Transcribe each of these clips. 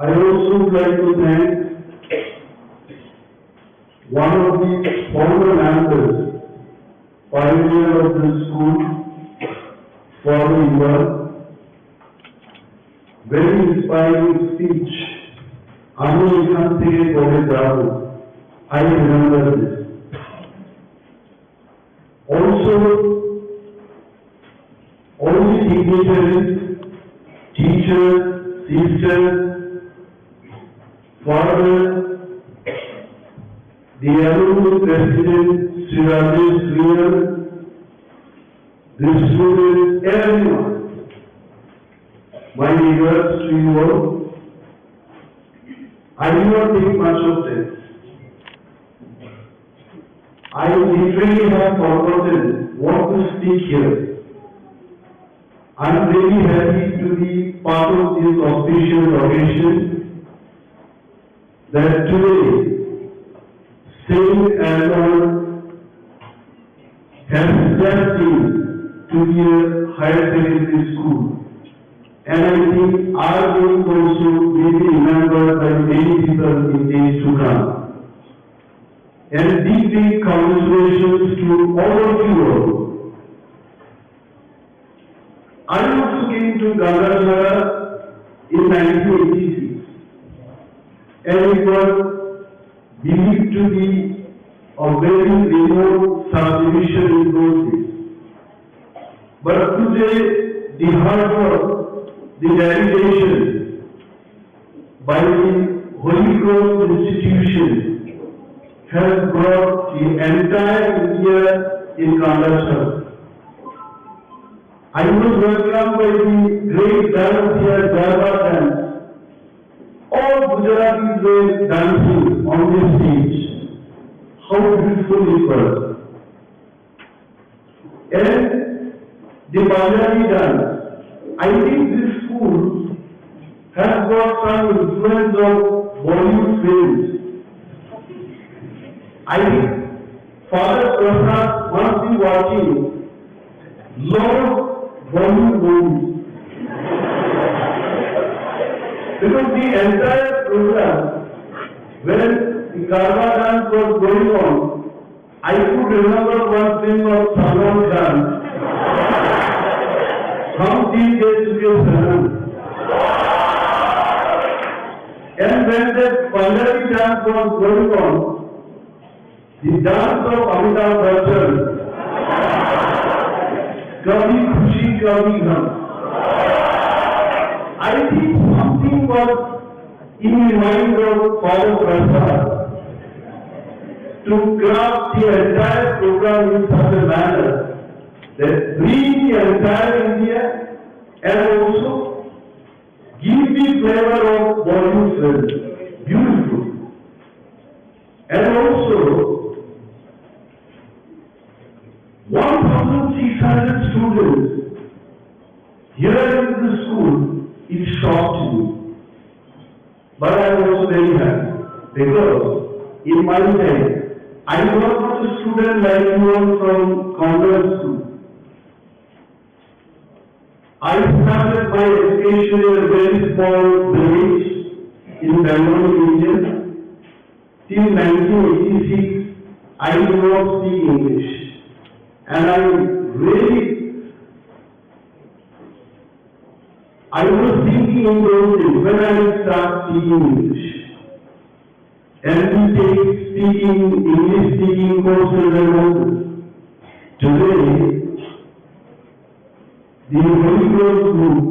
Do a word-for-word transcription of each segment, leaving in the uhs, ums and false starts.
I also would like to thank one of the former members, pioneer of the school, former Yuva, very inspiring speech. আমি এখান থেকে করে যাব। I remember this. Also, all the dignitaries, teachers, sisters, father, the alumni president, Sri Rajesh Sriyan, the students, everyone, my regards to you all. I will not take much of time. I literally have forgotten what to speak here. I'm very happy to be part of this auspicious occasion that today Saint Anton has stepped in to be a higher secondary school. And I think our name also will be remembered by many people in days to come. And big, big congratulations to all of you all. I also came to Gandachara in nineteen eighty-six, and it was believed to be a very remote subdivision in those days. But today, the hard work, the dedication, by the Holy Cross institution has brought the entire India in Gandachara. I was welcomed by the great Bharatiya Garba dance. All Gujaratis were dancing on this stage. How beautiful it was. And the Punjabi dance. I think this school has got some influence of Bollywood films. I think Father Prasad must be watching lot of Bollywood movies. Because the entire program, when the Garba dance was going on, I could remember one film of Salman Khan, Hum Dil De Chuke Sanam. And when that Punjabi dance was going on, the dance of Amitabh Bachchan, Kabhi Khushi Kabhi Gham. I think something was in the mind of Father Prasad to craft the entire program in such a manner that bring the entire India and also give the flavor of Bollywood film. Beautiful. And also, one thousand six hundred students here in the school, it shocked me. But I was very happy because in my time, I was not student like you all from Congress school. I started my education in a very small village in Bangalore, India. Till nineteen eighty-six, I do not speak English. And I really, I was thinking in those days when I will start speaking English. And we take speaking, English speaking courses and all this. Today, the Holy Cross group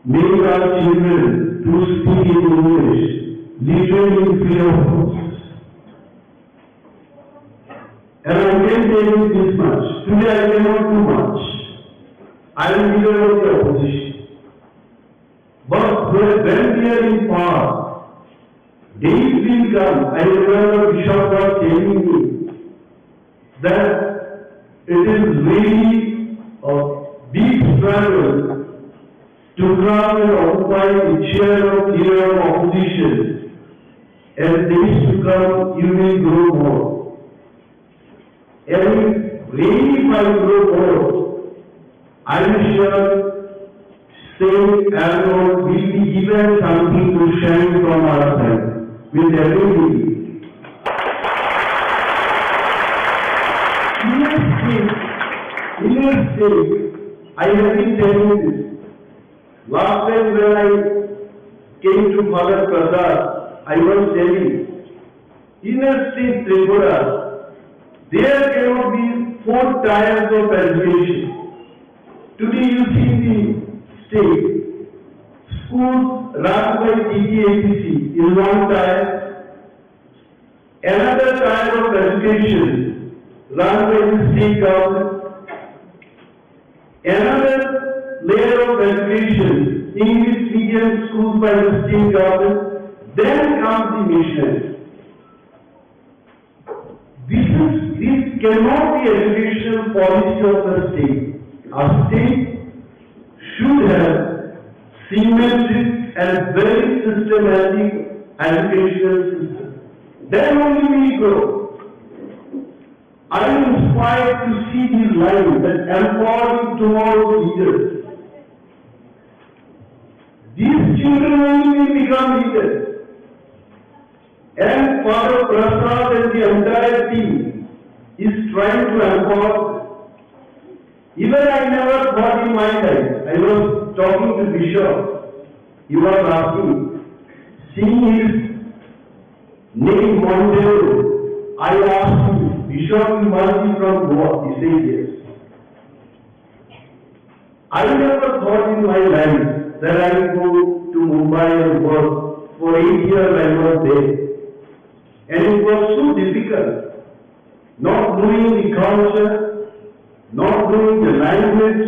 make our children to speak in English, literally in free of cost. And I can tell you this much, today I cannot do much. I am leader of the opposition. But when, when we are in power, days will come, I remember Bishop was telling me, that it is really a big struggle to come and occupy the chair of leader of opposition. And days to come, you will grow more. And if really if I grow more, I am sure Saint Aaron will be given something to shine from our side with everything. Inner state, inner state, I have been telling this. Last time when I came to Father Prasad, I was telling, in a state Tripura, there cannot be four tiers of education. Today you see the state, schools run by T T A P C in one tier, another tier of education run by the state government, another layer of education, English medium schools by the state government, then comes the missionary. This is, this cannot be educational policy of the state. A state should have symmetric and very systematic educational system. Then only we grow. I am inspired to see these lines that empowering tomorrow's leaders. These children only will become leaders. And Father Prasad and the entire team is trying to empower. Even I never thought in my life. I was talking to Bishop. He was asking, seeing his name Montero, I asked him, Bishop, you must be from Goa. He said yes. I never thought in my life that I will go to Mumbai and work. For eight years I was there. And it was so difficult. Not knowing the culture, not knowing the language,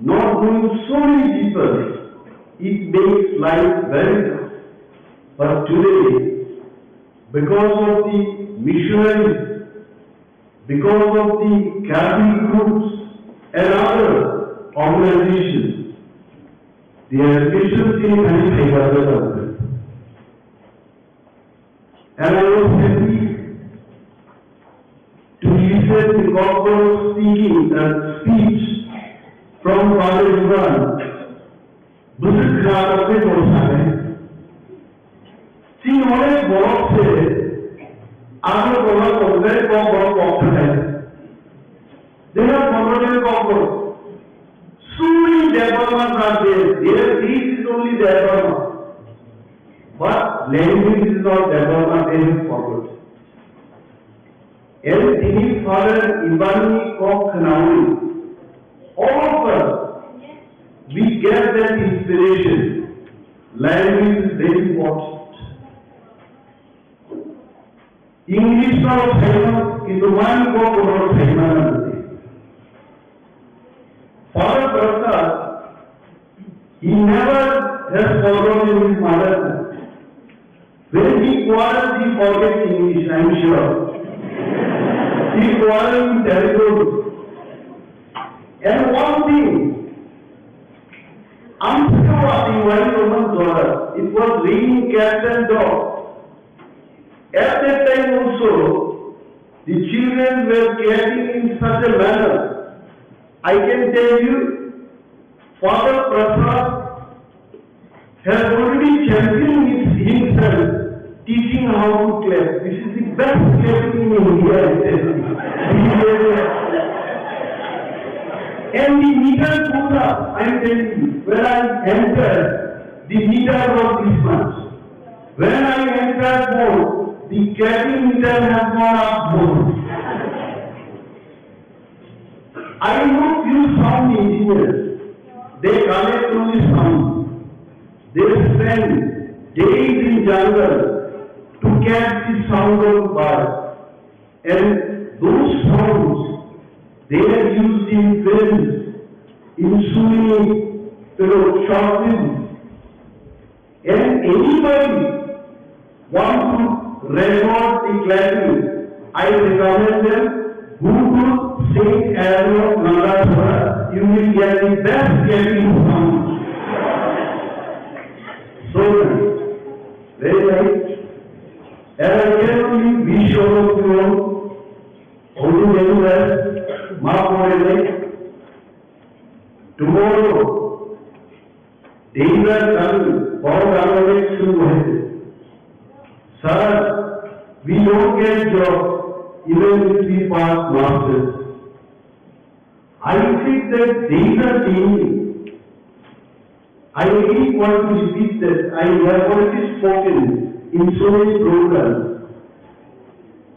not knowing so many people, it makes life very tough. But today, because of the missionaries, because of the Catholic groups and other organizations, the education thing has been developed. And I was happy to listen the Kokborok speaking and speech from Father Ivan. Bwswk kha tongwi bo sanai. Chini onek borok se Agartala tongnai Kokborok kok thangkha. They have forgotten Kokborok. So many Debbarmas are there. There is only Debbarma. But language is not Debbarma, they have forgotten. And tini Father Ivanni kok khnaui, all of us, we get that inspiration. Language is very important. English no phaima, kintu wani kok no phaima nang. Father Prasad, he never has forgotten his mother tongue. When he quarrels, he forgets English, I am sure. He quarrels in Telugu. And one thing, I'm sure what he went over, it was raining cats and dogs. At that time also, The children were clapping in such a manner. I can tell you, Father Prasad has already championed his, himself teaching how to clap. This is the best clapping in India, I tell you. And the meter goes up, I tell you. When I entered, the meter was this much. When I entered more, the clapping meter has gone up more. I know few sound engineers, they collect only sound. They spend days in jungle to catch the sound of bird. And those sounds, they are used in films, in so many, you know, short films. And anybody want to record the clapping, I recommend them, go to Saint Aaron of Nandachhara, you will get the best clapping sound. So nice, very nice. And I can only wish all of you all, only very well, ma pore. Tomorrow, days are coming, borok ano onek suru hoite. Sir, we don't get job even if we pass masters. I think that days are changing. I really want to repeat that. I have already spoken in so many programs.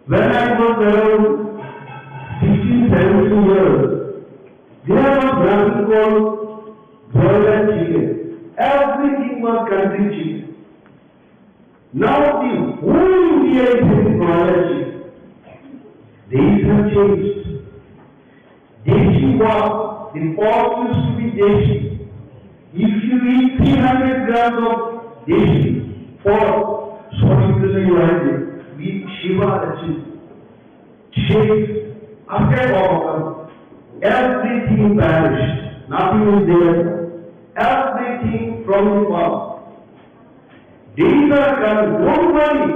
When I was around sixteen, seventeen years, there was nothing called broiler chicken. Everything was country chicken. Now the whole India is having broiler chicken. Days have changed. Deshi pork, the pork used to be deshi. If you eat three hundred grams of deshi pork, sorry to say, you are with Shiva achieved. Shakes, after all, everything vanished. Nothing is there. Everything from the past. Days are coming. Don't worry.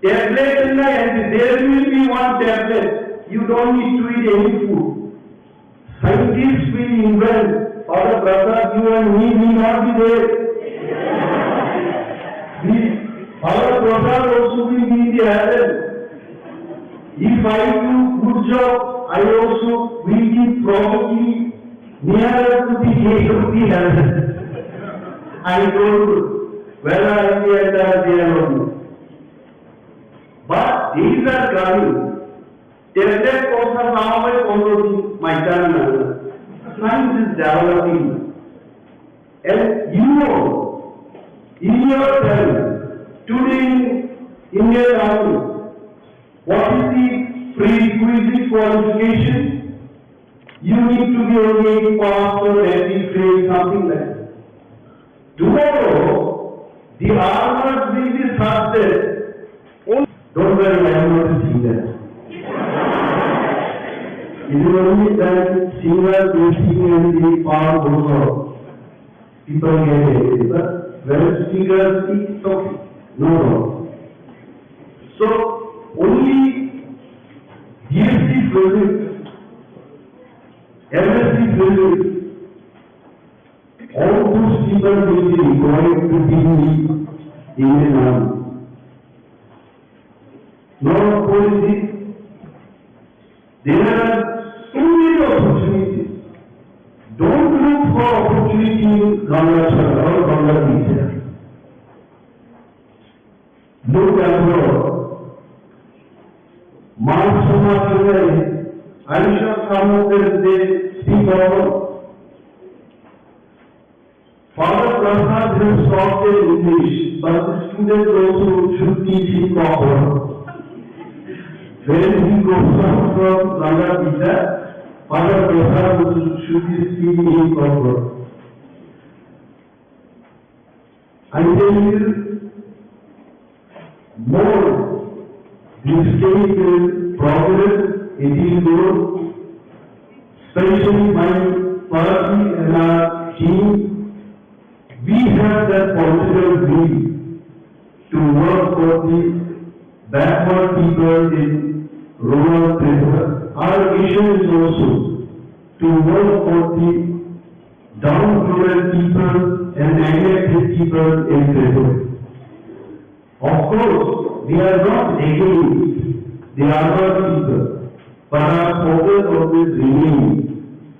Tablet and and there will be one tablet. You don't need to eat any food. Scientists will invent. Father Prasad, you and me will not be there. We, Father Prasad also will be in the heaven. If I do good job, I also will be probably nearer to the gate of the heaven. I don't know whether I will enter there or not. But days are coming. Tablet kosa sama bai pondro din mai chana nang. Science is developing. And you know, in your time, today in Indian army, what is the prerequisite qualification? You need to be only pass or matric fail, something like that. Tomorrow, the armors will be such that, don't worry, I am not a singer. It is only that singer, the singer, the power goes out. People get angry, but when speakers speak, it's okay. No problem. So, only B S C project, M S C project, all those people will be required to be in the army. Not only this, there are so many opportunities. Don't look for opportunity in Gangachara or Gangabija. Look abroad. Mass Soma today, I saw some of them, they speak about Father Prasad has taught them English, but the students also should teach in Kokborok. When he goes out from Gangabija, Father Prasad also should be speaking in Kokborok. I tell you, more this case will progress, it will grow, especially my party and our team. We have that political will to work for the backward people in rural Tripura. Our mission is also to work for the downtrodden people and neglected people in Tripura. Of course, we are not against the urban people, but our focus always remains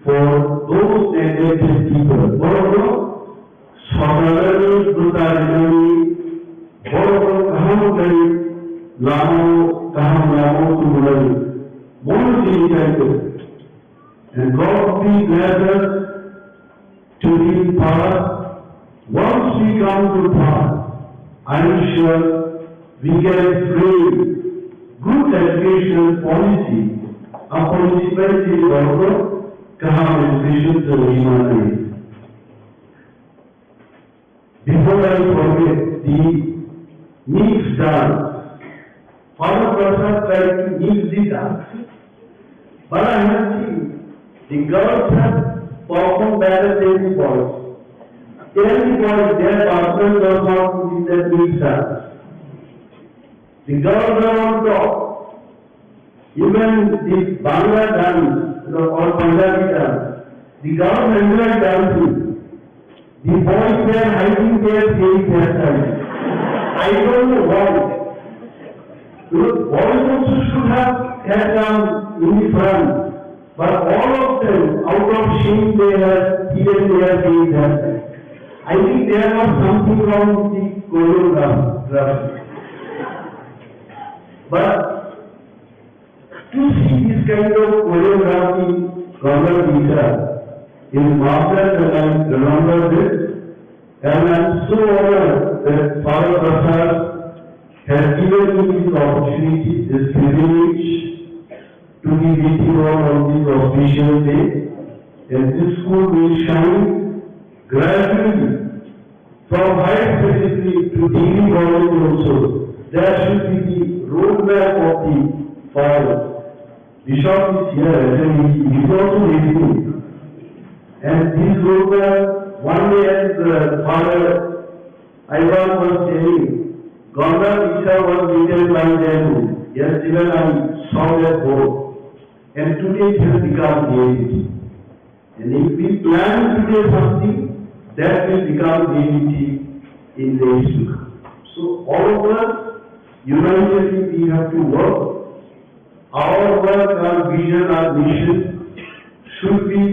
for those neglected people. Borok no sorkar ni bwta rinani, borok no kaham khe lama o kaham lama o tubunani, bono chini kaitor. And God will bless us to be in power. Once we come to power, I am sure we can frame good education policy, a policy by the government, kaham education to humanity. Before I forget the mix dance, Father Prasad tried to mix the dance, but I have seen the girls have performed better than the boys. Tell the boys their partner does not do the mix dance. The girls are on top. Even the Bangla dance, you know, or Punjabi dance, the girls enjoy dancing. The boys were hiding their face that time. I don't know why. You know, boys also should have had done in the front, but all of them, out of shame, they have hidden their face that time. I think there was something wrong with the choreography. But to see this kind of choreography, Gaurav Mishra, in master, and I remember this, and I am so honored that Father Prasad has given me this opportunity, this privilege to be with you all on this auspicious day, and this school will shine gradually from higher secondary to degree college also, there should be the roadmap of the fire. Bishop is here, actually, he is also listening. And this roadmap, one day as uh, Father Ivan was telling, Ganga Diksha was written by them. Yes, even I saw that board. And today it has become reality. And if we plan today something, that will become reality in days to come. So all of us unitedly we have to work. Our work, our vision, our mission should be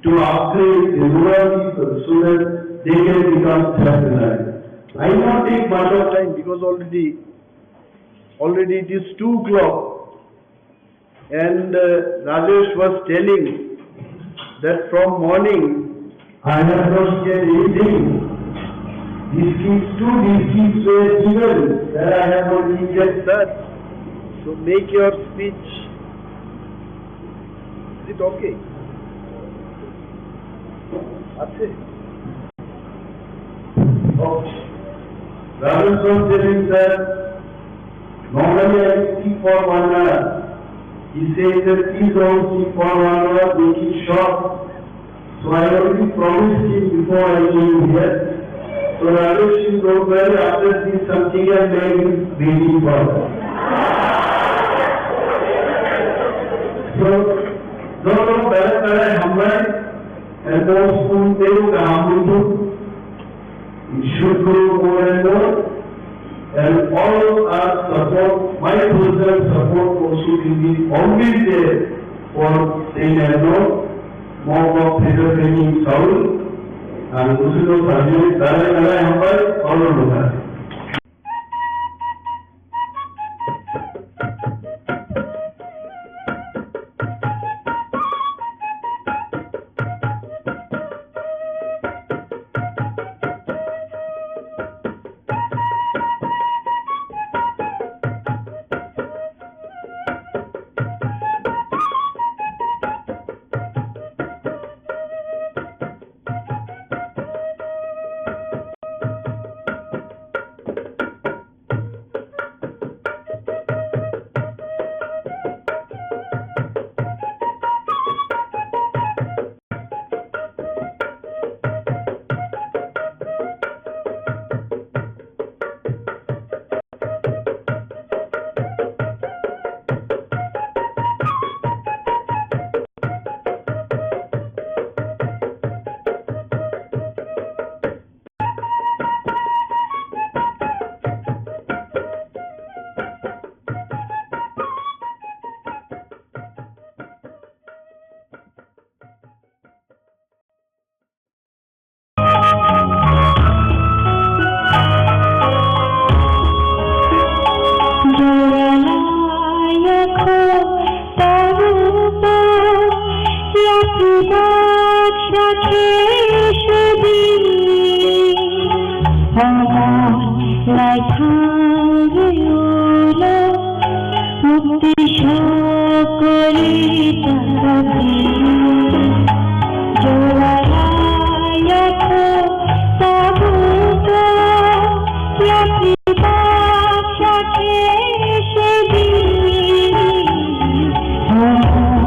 to upgrade the rural people so that they can become self-reliant. I will not take much of time because already already it is two o'clock. And uh, Rajesh was telling that from morning I have not seen anything. Biscuits, two biscuits were given that I have not eaten. Sir, so make your speech. Is it okay? Achhe. Okay. Rajesh was telling that normally I speak for one hour. He said that please don't speak for one hour, make it short. So I already promised him before I came here. So Rajesh, you don't worry, after this something else may be waiting for us. So, no, no, better, better, humble. And those who take a humble, it should grow more and more. And all our support, my personal support also will be always there for Saint Anno, monk of Peter Kenny Saul, and Muslim Sarjani, Dalai Lama Hambai, all of us. Baksa khe se di, omor lai thangwi ulo, mukti sokoli taka di. Jora raya kho tabuk to, yapri baksa khe se di, omor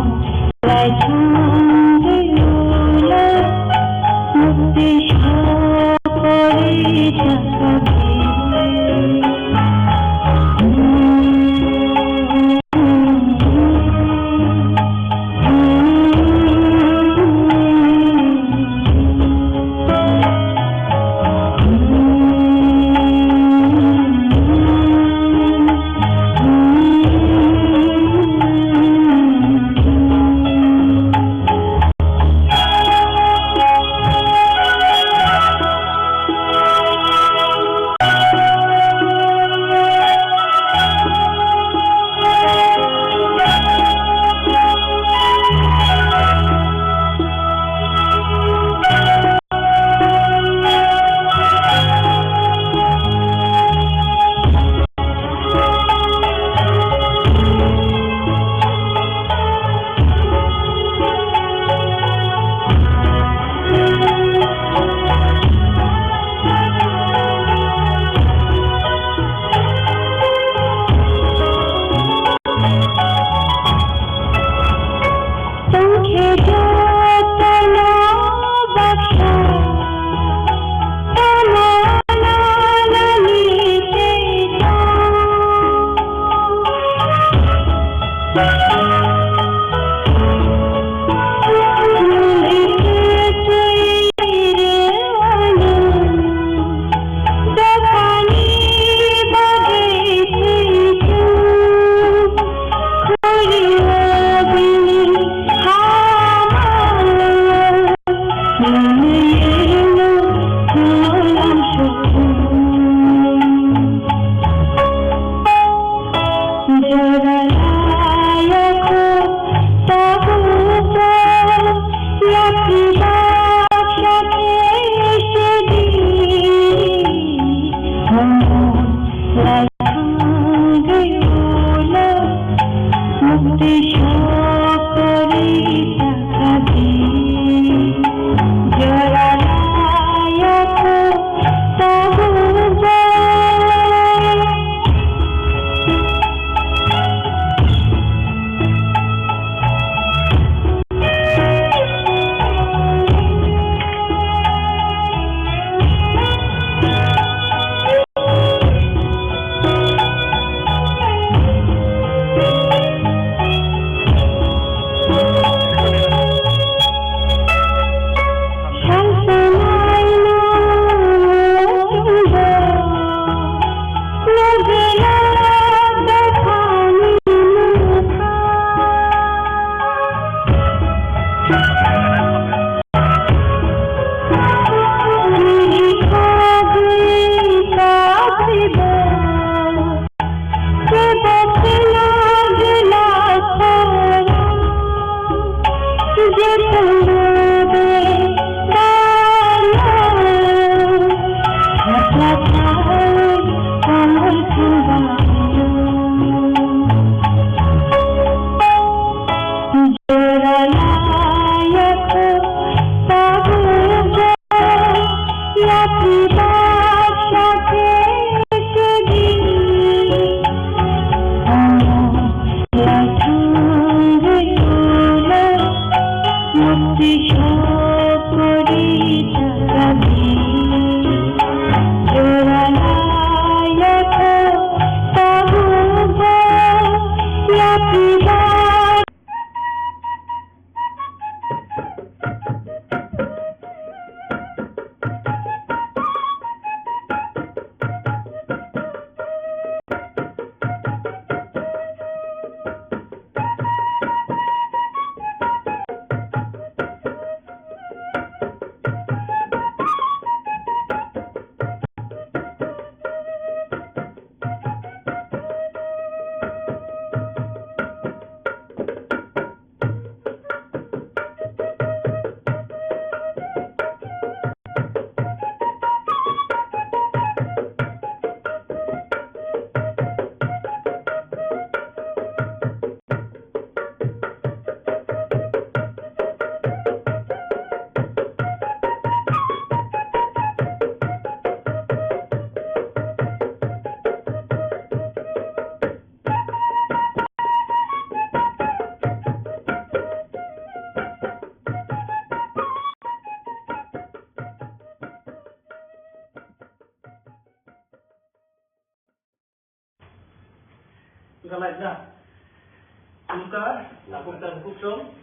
Nokar, tabuk tabuk song,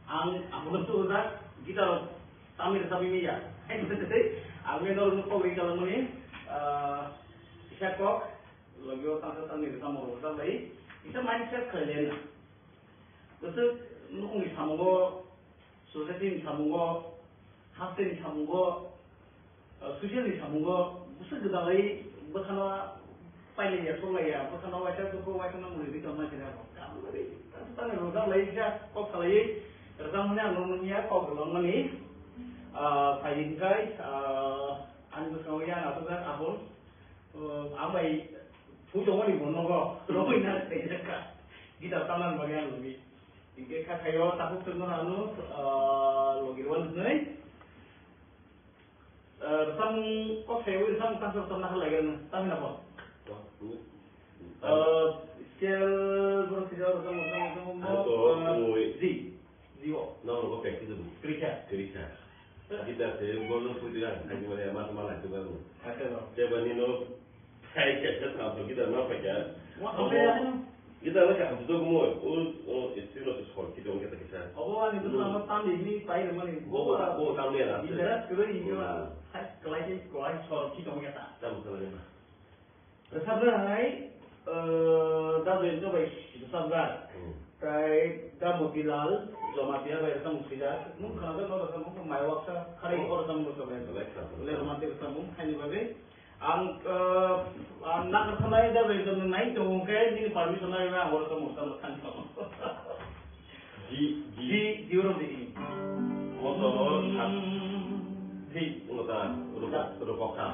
ang, ang belum tuh udah, kita lo, tamir tapi ini ya. Aku yang norok kok ri kalau muni, eh, bisa kok, lagi orang tak tamir sama orang tak lagi, bisa main set kalian. Terus nukung di sama society ni samungo, haste ni samungo, eh, social ni samungo, bwswk gwdalwi bwkhano pailaiya, soklaiya, bwkhano waisa dukhu, waisa no mui ri tongma khe rw. Tamni rwjak lai khe kok salaiwi rwjak mani ang nukya kok rwlangmani, ah, phaidi hwnkhe, ah, ani bwskango yang aswkjak Abul. O, ang bai phu tongmani bo nogo, romwi na tei jakha. Guitar tamnani bagwi ang lumi. Hinkhe kha khaio takhuk tongmani ano, ah, logi rwani hwnwi. Ah, rwchapmung kok khaiwi rwchapmung tangsa rwchapna kha laigra nw, tamni na bo? Ah, scale borok sijak rwchapmung, rwchapmung, rwchapmung, Ang to ah, tongwi. G. G o. Nang rogo practice dum. Kwrwikha. Kwrwikha. Guitar se bono phuti rang, khaji mane ma ma lai tuga no. Acha no. Jeba ni no thai khe khe ta to guitar ma pa kya. Wa, obo ya. Guitar na ka to mo. O, o, estilo to sor ki dong kata kisa. Obo ani to ma tam ni pai mani. Bo, bo, bo, tam ni la. Guitar kwrwi yo. Hmm. Hai, kwlai ke, kwlai sor ki dong kata. Tam kwlai ma. Rwchapnai, eh, Dado Ento bai rwchapjak. Hmm. Tai Da Motilal Jamatia bai rwchapmung swijak. Nwng khwnajak no rwchapmung mai waksa kharwi Oh. o rwchapmung rwchapnai. Belai khna. Belai romantic rwchapmung haini bagwi. Ang, eh, ang nakarkhanai Dado Ento nwng nai tongo khe nini permission nai ang o rwchapmung rwchapna thang tongo. Ji, ji. Ji, ji oro di. Motor, hmm. Ji. Nwng ta, rupok, rupok kha.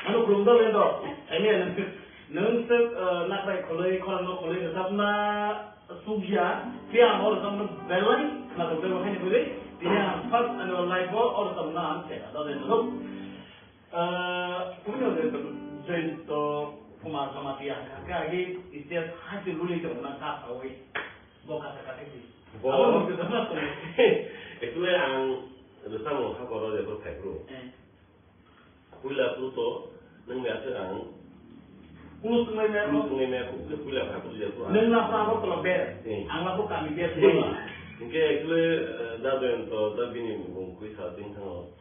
Ano khulumdo lendo. Amen. Nwng se, eh, nakrai khuloi, khorang no khuloi, rwchapna sukya, phiya ang o rwchapmano belai khwnathok tei bo haino kwrwi, tini ang first ani o live o o rwchapmano ang se, da de no. Ah, kumi no de to, join to, phuma sama tiya, ka agi stage hai se luli to na ka sawi, bo ka sa ka ti. Bo. Abo no de na to. Actually ang rwchapmano ha boro de bo thai bro. Eh. Puila phuru to nwng ya se ang Kuno tungai me Kuno tungai me aku, le puila kha puila aku. Nang la pa ro tolo ber. Eh. Ang la ko kami ber. Eh. Hingke actually, eh, da Joyonto, da bini bung kui sa ding thango.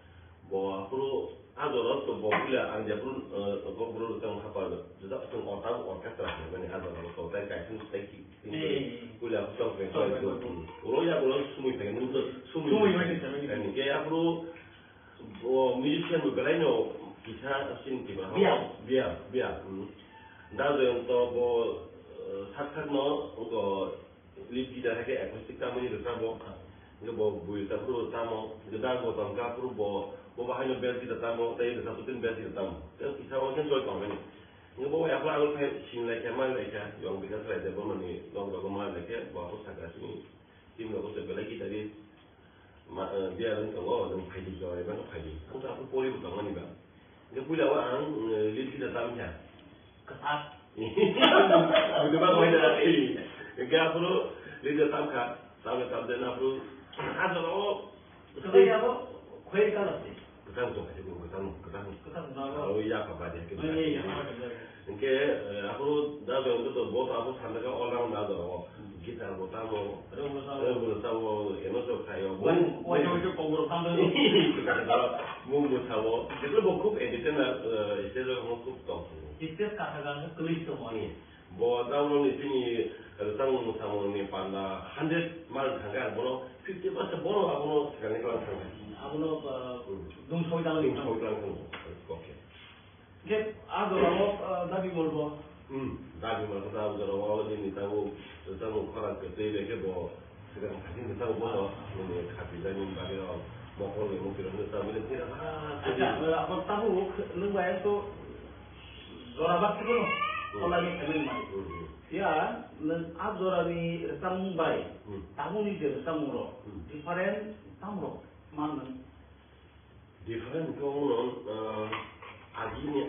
Bo aphuru a jora to bo puila ang je aphuru, eh, ko bro tang hapa. Jesa tang orta orkestra hai mani a jora to tai kai sing tai ki. Eh. Puila aku tang kai. Uro ya uro sumui tai nung to sumui. Sumui mani samani. Hingke aphuru Bo musician bo belai no kisa sin kiba. Biya. Biya, biya. Hmm. Da Joyonto bo, eh, sak sak no, bo lead guitar hai ke acoustic tamani rwchapbo. Hingke bo bui ta phuru tamo. Hingke da Gautam ka phuru bo, bo bahai no bass guitar tamo, tei rwchapbo tin bass guitar tamo. Tei kisa o khe joy tong mani. Hingke bo ya phuru abo khai sin lai khe, ma lai khe, yong bika khlai de bo mani, long rogo ma lai khe, bo abo sakra sini. Team rogo se belai guitarist. Ma, eh, biya wng tongo, nwng phaidi, jora eba no phaidi. Ang to aphuru pori bo tongmani ba. Hingke puila o ang, eh, lead guitar tam kha. Kwthar. Bujo ba koi da. Hingke aphuru lead guitar tam kha. Tam kha, tam de na aphuru. Ah, jora o. Kwthar ya bo, khoi ka lasi. Kwchang tong kha, kwchang, kwchang. Kwchang tong kha. Aro ya pha ba de, Ai, ai, ya pha ba de. Hingke, eh, aphuru da Joyonto to bo to aphuru sanda kha all rounder da o. Hmm. Guitar bo tamo, Rwng bo tamo. Rwng bo tamo, eno so khayo. Wai, wai, wai, wai, kok bo tamo. Kwchang tong kha, mung bo tamo. Jekle bo khub entertainer, eh, stage o khub tong. Stage kha kha kwlwi tongmani. Hmm. Bo tabukni chini rwchapmung mwsamungni panda hundred mark thangkhe, ang bono fifty percent bono abono swkangni kwlang thangkha. Abono, uh, Hmm. Dungsoi dalwi Dungsoi dalwi thangkha. Okay. Khe a jorao, uh, dabi molbo. Hmm, dabi molbo ta jorao nini tabuk rwchapmung khorang kwtwi bai khe bo Swkang thani mwchang bono, nini khapijani bagwi rok, mokolni mukti rok mwchang bini tira ba. Acha, abo tabuk nwng bai to jora bak sibeno, Hmm. Kolai ni family mani. Hmm, hmm. Ya, nwng a jora ni rwchapmung bai, Hmm. Tabuk ni je rwchapmung rok, Hmm. Different tam rok man nwng. Different khe omo no, ah, agini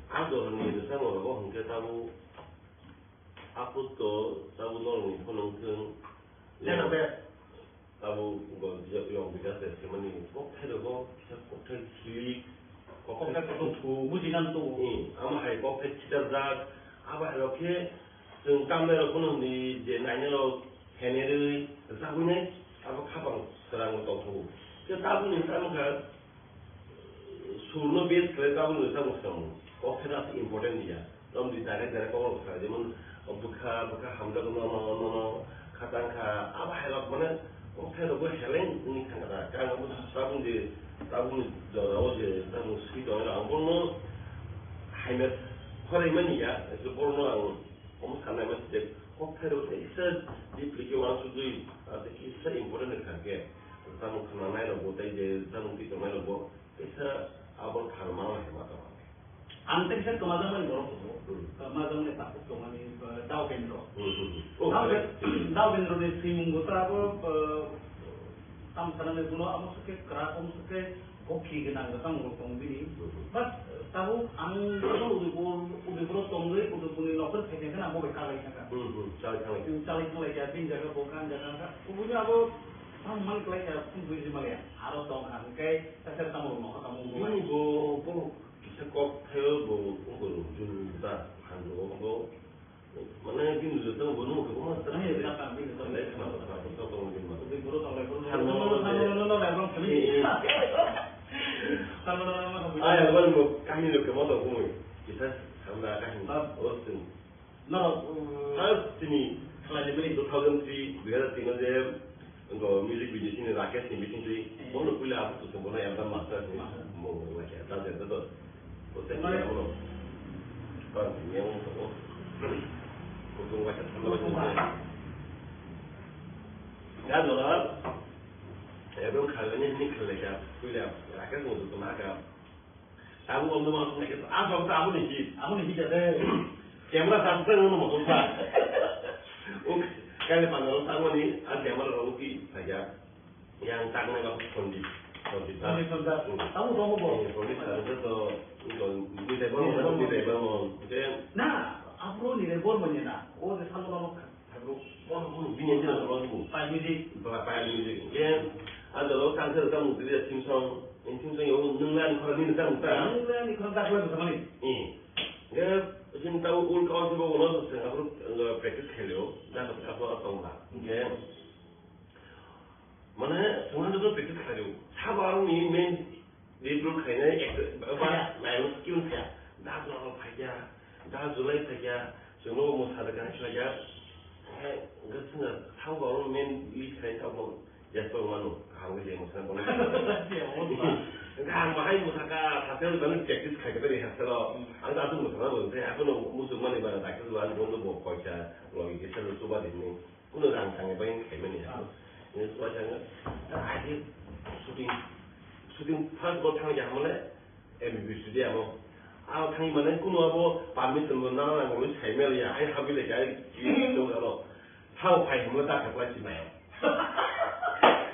a jora ni rwchapmung rogo hwnkhe tabuk Aphuru to tabuk norokni phone wngthung. Leno be. Tabuk bo bijak yong bijak se semani kokthai rogo kisa kokthai slik, kokthai kokthai kuthuk. Bujina tongo. Hmm, amo hai kokthai khitarjak, abo hai rok khe chwng tamnai rok phano hwnwi je nainai rok henerwi rwchapwi nai abo khapang swrango tongthogo. Khe tabukni tamo kha Surno base khlai tabukni rwchapmung swkang kok khe aswk important ya. Romdi direct direct kok rok sa, jemon bwkha, bwkha hamjak no, no, no, no, kha tang kha, abo hai rok mane kok khe rok bo heleng wngwi thang kha da. Khe ang abo tabukni, tabukni jora o je tabuk swi tong ang bono hai met khorai mani ya, bono ang Omo sanai masa je kok thairok teisa deeply khe uansukgwi, ah, tei kisa important wngkha khe, tamo khwnanai rokbo tei je tamo twi tongnai rokbo teisa abo phalmano hai ma tong. Ang teisa kwmajakmani borok tongo. Hmm. Kwmajakmani takhuk tongmani, ah, Dao Kendro. Hmm, hmm, hmm. Oh, Dao correct. Ken-, Dao Kendroni swimung bo ta abo, ah, tamo sanani bono amo swkhe kwrak, omo swkhe Gokhi gwnang gwnang rok tong bini. Mhm. But, uh, tabuk ang joto Udaipur, Udaipur o tongwi, Udaipur ni nokol phaikha kheno abo bai kalai thangkha. Mhm, chalai thanglai. Chwng chalai thanglai kha, bini jaga bo kha, ang jaga kha. Kubui abo tamo man klai kha, phone buji maliya. Aro tong kha, hwnkhe sasera tamo rok nokha tamo wngwi. Bini bo, bo kisa kok thaio bo, bo jun da, phan rok bo. Mane bini rwchapmung bo nung khe ma ta. Ani rwchapmung bini rwchapmung. Lai khna rwchapmung, rwchapmung bini ma. Bini rwchapmung, lai khna rwchapmung. Rwchapmung, rwchapmung, rwchapmung, rwchapmung. Ai, aboni bo kahini rok khe ma tong khe mui. Kisa hamda kahini. Ba. O chwng. Norok, um, first chini khlai ni bini two thousand three, dui hazar tin o je Wngkha o music video chini Rakesh ni bising twi, eh, bono puila abo tusung bono album master ni, master, mung wngkha ta je to. Ko se ni abono. Ba ni abo to. Kutung waisa thangna waisa. Kutung waisa. Ya dora. Album khalani ni khalai ka puila Rakesh ni tusung ma ka. Tabuk ang numa sung naikhe, ah, jok ta aboni hit. Aboni hit ase. Camera sa sung numa sung sa. O, kale panalo tangmani, ah, camera rok ki saja. Yang tangnai ba Sandeep. Sandeep da. Sandeep da. Hmm. Tabuk tongo bo. Eh, Sandeep da, to, to, ni dai ba mo, ni dai ba mo. Oke. Na, abro ni dai bor mo ni na. O de salo na mo. Abo, bono, bono, bini jila bono bo. Pai music. Ba, pai music. Ke, ando lo, kan se, kan music dia theme song. In theme song, yo, nung lan, khora, nini, kan, ta. Nung lan, ni khora, ta, khora, ta, mani. Eh. Ke, Chini tabo ul kawan se bo ulo se aphuru, uh, practice khailio, da ka tabo tong ba. Hingke, mane, chwng hwnwi practice khailio. Sabo aroni main improve khainai ek, ba, Khaikha. Mairung skill khaikha. Da July phaikha, da July phaikha, chwngno bo mwsa da khaikha. Hingke, hingke chwngno sabo aroni main lead khainai sabo. Yak tong mano, kaham khe je mwsana bono. Kaham bahai mwsaka, satel bani practice khai khe rehearsal o. Hmm. Ang ta tung mwsana bo, tei akono muchung mani bara dakhe bo ang bono bo koisa logi kisa lo chuba dinni. Kuno rang tangni bai khai mani ha. Ah. Ini chuba chang, ta aji shooting, shooting first bo thang ya mole, M B B studio amo. Ang thang mane kuno abo permission bo nang nang bo sai mel ya, ai habi le kai, tong alo. Thang phai hwnwi ta khe plastic nai.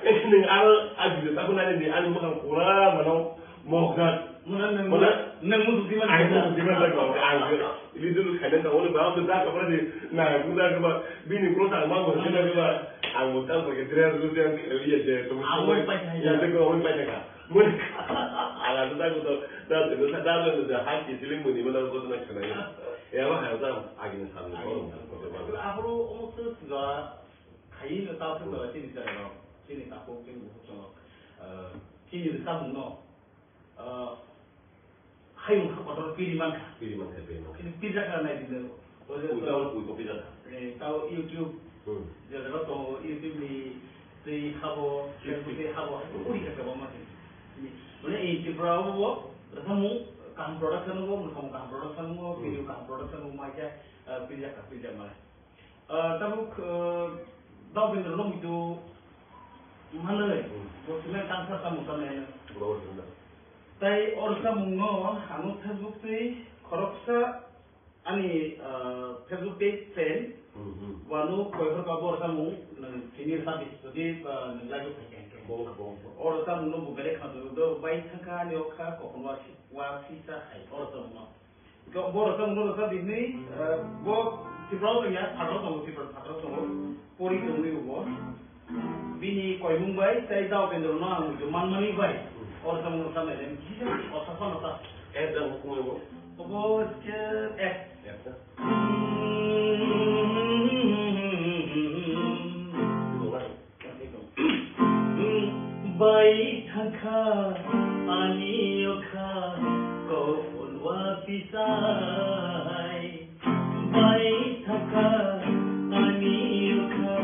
Nwng aro a video ta khwnani di ani mwkhang pura mano mokjak. Mona nwng, mona nwng musu di man. Ang musu di man, ang video khaina ta woni ba ta khe plastic na guda khe ba bini pro ta ma mo khe ba ang mo ta khe dress lu den khe ye je to. Ang mo pai kha ya. Ya de ko mo pai kha. Mo ala ta ko da de da de ha ki siling mo ni mo na ko na khana ya. Ya ba ha ta agini samni ko. Agini samni. Aphuru omo se ga Hai no ta thung da chini jaga no, chini ta ko chini bukhuk no, eh, chini samung no, eh, hayung ha kotor piri man kha. Piri man kha, piri man kha. Chini piri jaga nai di no. Ui, tao, ui, ko piri jaga. Eh, tao YouTube, Hmm. Jaga no tongo, YouTube ni tei habo, YouTube. Facebook tei habo, Hmm. Uri kha kebang ma chini. Mane, eh, Tripura o bo, samung kaham production o bo, samung kaham production o bo, Hmm. Video kaham production o bo, ma khe, eh, piri jaga, piri jaga mane. Ah, tabuk, ah, Dao Bendra no muitu manwi, Hmm. Bo simi tangsa samung tanai no. Bo simi. Tai or samung no ang Facebook twi khoroksa ani, ah, Facebook page friend, Hmm, hmm. Wano koihor ka bor samung nang sini sabi, jodi, ah, nang lagi phai khe. Bo, bo, bo. Or samung no bo belek kha do, do bai thangkha ani okha kokon wa si, wa sisa hai or samung no. Borok tong, borok tong bini, eh, bo Tripura o tongya, phataro tongo, Tripura phataro tongo, pori tongwi bo. Bini koimung bai, tei Dao Bendra no ang muitu manmani bai, oro tong no sanai, kisa osa phano ta. App da bo kumui bo? Obo ke app. App da. Bai thangkha ani okha kophol wa pisai. Bai thangkha ani okha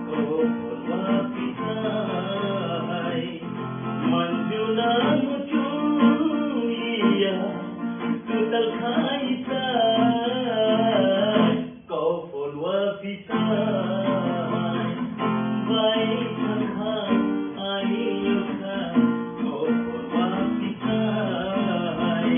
kophol wa pisai. Manjuna muchung iya tutal khai sai. Kophol wa pisai, bai thangkha ani okha, kophol wa pisai.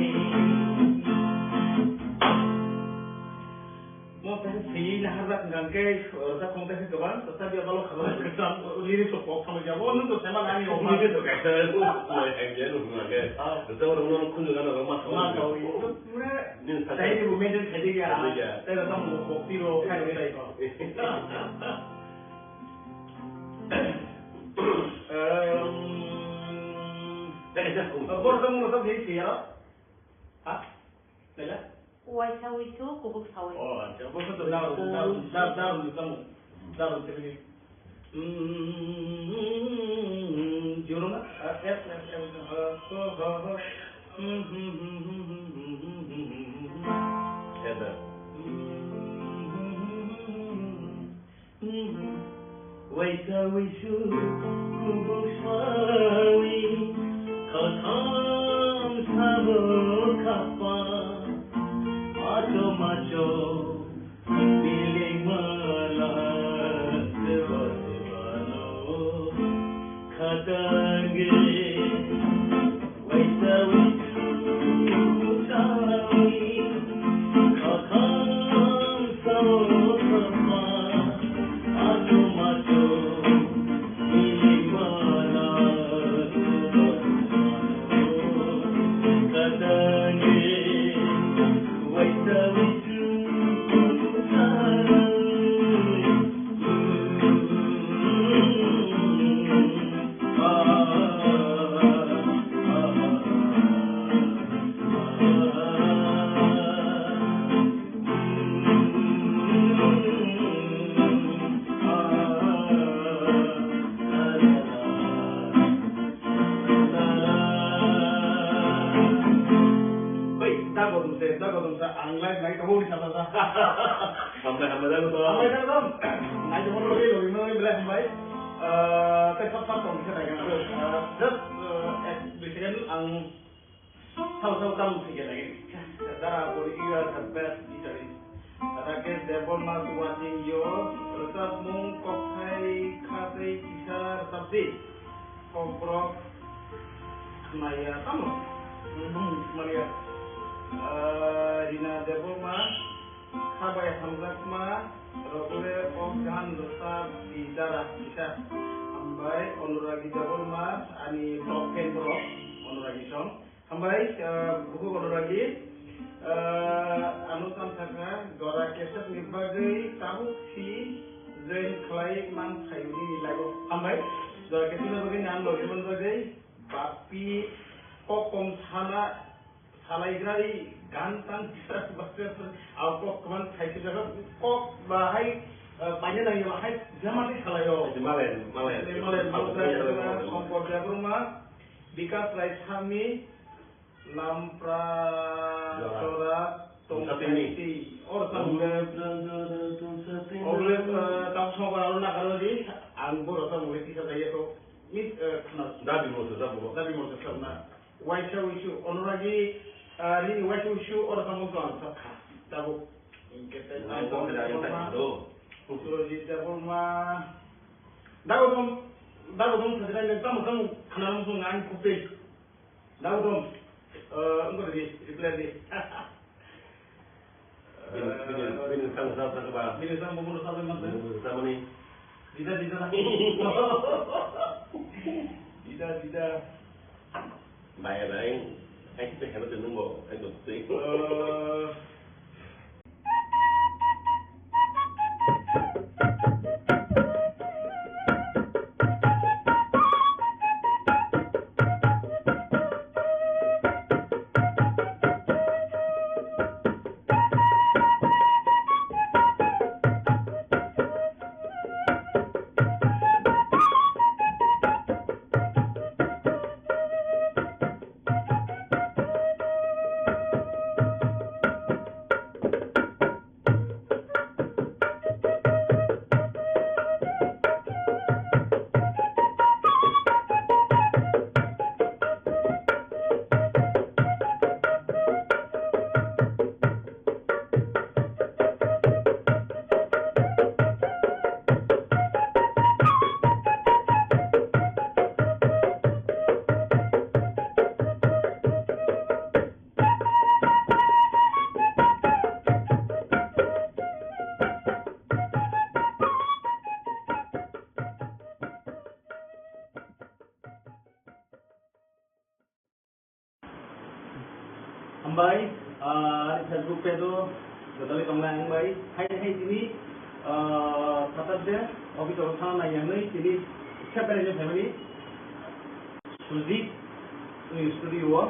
Mo tang sini nahar dak hingkang ke, eh, dak kong tang ke kebang, tetapi apa lo kebang, kebang, lirik sok kok sama jabo, nung to sama nani oma. Ini tu kaisa, mulai hang dia nung hingkang ke. Ah. Tetapi orang nung kunjung kan orang mas. Mas, oh, itu. Pura Nini sakha. Tei ni bo maintain khaidi ya. Khaidi ya. Tei rasa mo kok tiro khai rok tai ko. Ehm. Tei rasa mo. Bor sa mo sa bhi siya. Ha? Tela? Waisa wisu kubuk sawi. Oh, acha. Bor sa to dar dar dar dar dar. Dar. Mm, juruma, ah, eh, eh, eh, eh, ho, ho, ho. Mm, mm, mm. Waisa wisu kubuk sawi, khatham sabo khapa, acho macho. Hambai, hambai, hambai, hambai. Hambai, hambai. Nai, jemon, lori, lori, lori, belai hambai. Eh, tei sab, sab, tong, kisa, nai, nai, eh, just, eh, ek, dui second, ang Sao sao tamo thwikhe nai. Dara Bori, you are the best guitarist. Rakesh Debbarma is watching you. Rwchapmung kokthai kha tei kisa rwchapdi. Kokborok khwnaya tamo? Mhm, khwnaya. Ah, Rina Debbarma, kha bai hamjakma rokle kok gan rwchapdi dara kisa. Hambai Anuragi Debbarma, ani top fan borok, Anuragi song. Hambai, ah, bukhuk Anuragi, ah, ano tang sakha, jora kesakni bagwi tabuk si join khlai man phaio nini live-o. Hambai, jora kesakni bagwi nang logi man bagwi, bappi, kokom sana, salaigrari, gan tang, au kok kwbang khai sijak, kok bahai, ah, paina nangya bahai, jama di salaio. Malen, malen. Malen, malen, malen, malen. Songkor Debbarma, Bikas Raisami, Lampra Jora. Jora Tungsatini. Tungsatini. Or tang. Lampra Jora Tungsatini. Ogle, eh, tang songkar aro nakaro di, ang boro tang muli tisa jaiya to. Mis, eh, khna. Dabi moto, dabi moto. Dabi moto, khna. Waisa wisu, Anuragi, eh, nini waisa wisu, or tang moto ang sakha. Tabuk. Ingkete, Nai ang tong da yang tang do. Surojit Debbarma. Dago dong, dago dong, sajai le tamo tamo khna mo song ang kupe. Dau dong. Eh, wngkha di, reply di. Bini, bini, bini sang sa sa ba. Bini sang bumu sa sa man. Bumu sa mani. Dida, dida na. Dida, dida. Bai, bai. Ai, kita hebat tu nunggu. Ai, tu. Eh, Hambai, ah, ani Facebook page o gotali tongnai ang bai. Hai hai tini, ah, Saturday office o thana nai yang nai tini separate phaimani. Sujit ni studio o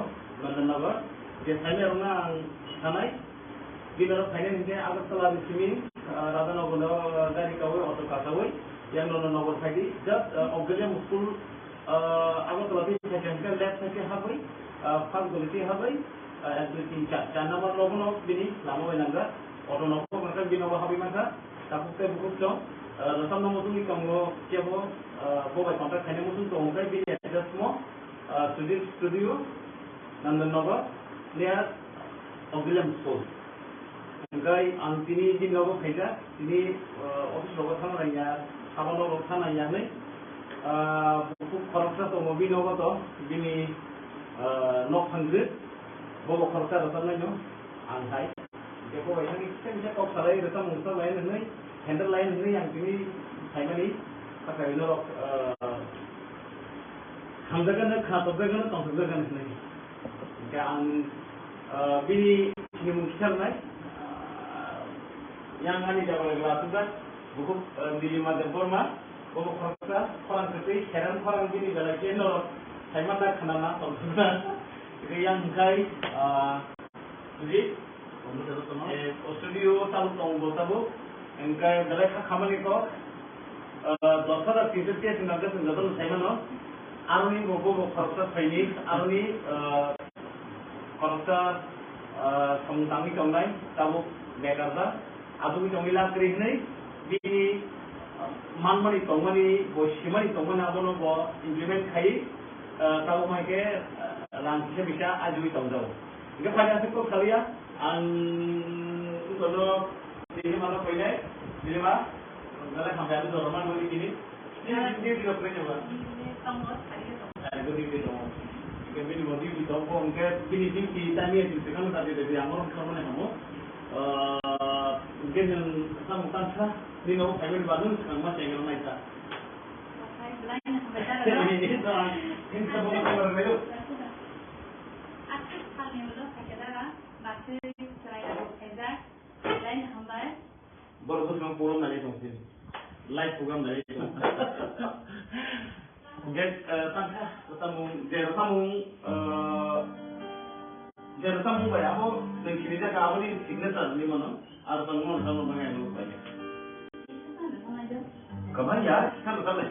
Nandanagar. Je phaimani rok ang thanai. Bini rok phainai hingke Agartala ni simi, ah, Radhanagar no, ah, gari kawi auto kasawi. Yang Nandanagar phaidi. Just, ah, Auxilium school Ah, Agartala tei phaikha hingkhe left side khe habwi, ah, first guli tei habwi, ah, ek, dui, tin, char, char number nogo no bini lama bai nangkha. Auto nogo mankha, bini nogo habwi mankha. Tabuk tei bukhuk chwng, ah, rwchapna muchungwi tongo kebo, ah, bo bai contact khaina muchung tongo khe bini address mo, ah, Sujit Studio, Nandan Nagar, near Auxilium School. Hingke ang tini bini nogo phaikha, tini, ah, office rogo thangna nangya, sabo nogo thangna nangya hinwi, ah, bukhuk khoroksa tongo bini nogo to, bini, ah, nok thangkhe, bobo khoroksa rwchapnaino ang hai. Hingke bo bai thangwi kisa kisa kok salai rwchapmung rwchap lai hinwi, handle lai hinwi ang tini phaimani, sakha norok, ah, hamjakgano, khnatokjakgano, tongthokjakgano hinwi. Hingke ang, ah, bini sinimung kisa rwnai, ah, yang ani jabra jabra asukjak, bukhuk, ah, Nilima Debbarma, bobo khoroksa, khorang kwtwi, kheran khorang bini belai khe norok saimanta khnana tongthokna. Hingke yang hingkai, ah, Sujit? Eh, o studio tabuk tongo bo tabuk. Hingke belai kha khamani kok. Eh, dos hajar tinso tiyas ni bagwi chwng jotono sai mano. Aroni bo, bo, bo khoroksa phaini, aroni, eh, khoroksa ah, samung tangwi tongnai, tabuk bekar da, asugwi tongwi lab kwrwi hwnwi, bini, ah, manmani tongmani, bo simani tongmani abono bo implement khaiwi, ah, tabuk hai khe, ah, rang kisa bisa ajugwi tongjago. Hingke phaina aswk kok salia, ang wngkha no Nini mano koinai, nini ma, gana hambai anu dorma nini kini. Nini duty rok kwrwi nangma? Tongo, sari tongo. Sari duty tongo. Hingke bini bo duty tongo, hingke bini duty time ya duty kano ta duty, duty amoro kamo ne hamo. Ah, hingke nwng samung tangsa, nini o family ba nwng swkang ma chengel nai sa. Okai, belai no hambai ta rw. Nini to, nini to bo ko rw. Aswk salni ulo phaikhe da, bakhe chwrai rok khaijak. Belai no hambai. Borok bwskango program nai tong sini. Live program nai tong. Hingke, eh, tangkha, samung, je samung, eh, je samung bai abo, nang kini jaga aboni signature ni mano, ar tang mano, tang mano, nang bai. Kabai ya, kan tang.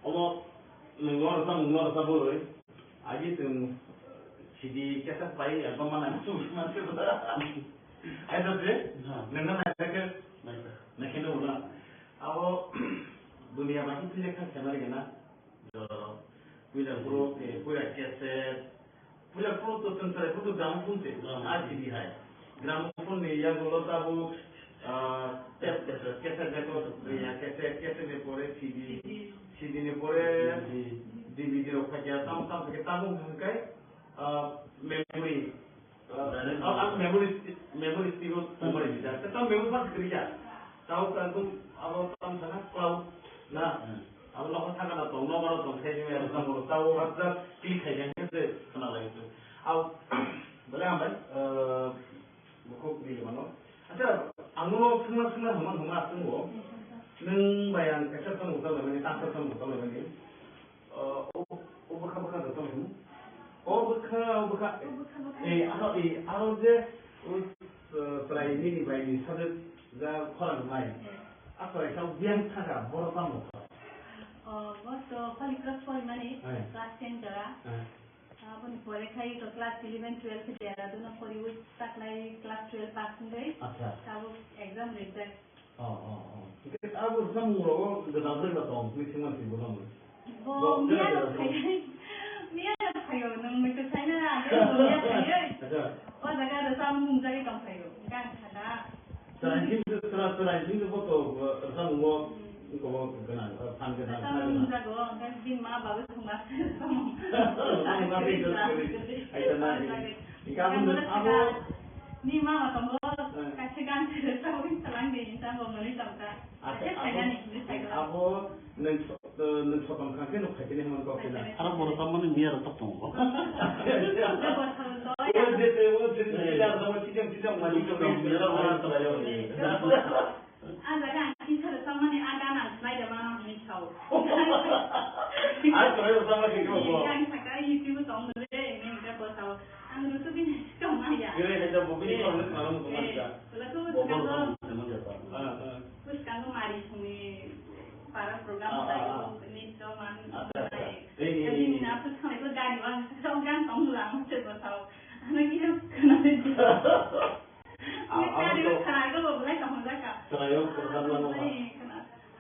Omo nwng norsa, nwng norsa bwrwi. Agi chwng C D kesa pai album mana chwng manse bwsa. Aisa je? Ha. Nwng na naikhe? Naikhe. Naikhe no na. Abo dunia baki twi lekha khemari gana. Puila group, eh, puila cassette, puila group to chwng chwrai photo gramophone se, ah, C D hai. Gramophone ni yagulo tabuk, ah, tape, cassette record, ya, cassette, cassette ni pore C D, C D ni pore D V D rok phaikha, tamo tamo khe tabuk hwnkhai, ah, memory. Ah, ang memory sti-, memory stick o memory bisa. Tamo memory ba kwrwi ya. Tao ka tum abo tam sana cloud na. Hmm. Abo no thaka na tong no maro tong khai ni abo tamo tao hapjak click khai jang se khna lai tu. Au bale ambai, eh, bukhuk ni mano. Acha, ang no sungna sungna hama hama asung bo. Nung bai ang kaisa tong utal bai ni, tang utal bai ni. O, o, o bwkha bwkha da tong. O bwkha, o bwkha. O bwkha bwkha. Eh, aro, eh, aro je, o, eh, chwrai nini bai ni sajwk ja khorang mai. Eh. A chwrai sa biyang thaga, boro tamo kha. O, bo to Holy Cross Porimani, eh, class ten jora. Eh. Aboni pore khai to class eleven, twelve Dehradun o poriwi taklai class twelve pass wngwi. Acha. Tabuk exam rijak. Oh, oh, oh. Hingke abo samung rogo gwdal jora tong, twi singma sing bono mui. Bo miya no phaiyai, miya no phaio, nwng mui to saina, abo miya phaiyai. Acha. O jaga ro samung hungjagwi tong phaio. Hingke ang sakha. Chwrai sing, chwrai, chwrai sing bo to, eh, samung o, hmm, ko bo gwnang, eh, phan gwnang, samung phan gwnang. Hunjago, hingke bini ma babu thwngma samung. Samung ma twi jora kwrwi. Acha na. Hingke abo, abo, ni mama tongo, eh, kaisa gan se sawi salang de, inta bo mani tongka. Acha, abo, abo, nwng so-, eh, nwng sotom kha khe nuk kha khe nai hwnmani kok khe na. Aro borok tamo ni miya rok tok tongo. Abo thang to ya. O je te, o je te, ya, tamo chijang, chijang mani tong, miya rok wana tong ya. A jaga ang kisa rok tamo ni a gan ang sinai da mano hwnwi sao. A tong ya tamo ni ko. Yang saka YouTube tong. Ang ko manja. Bokol ko manja ta. Ah, ah. Bwskango mari songni para program Ah, ah, ah. Nitto man Acha, acha. Nai. Ei, ei, ei, ei. Bini na bwskango gari wang sa gang tong lang se bo sao. Ano kisa khana de. Ah, abo to. Gari khana go bo lai tong jaka. Khana yo, khana lang.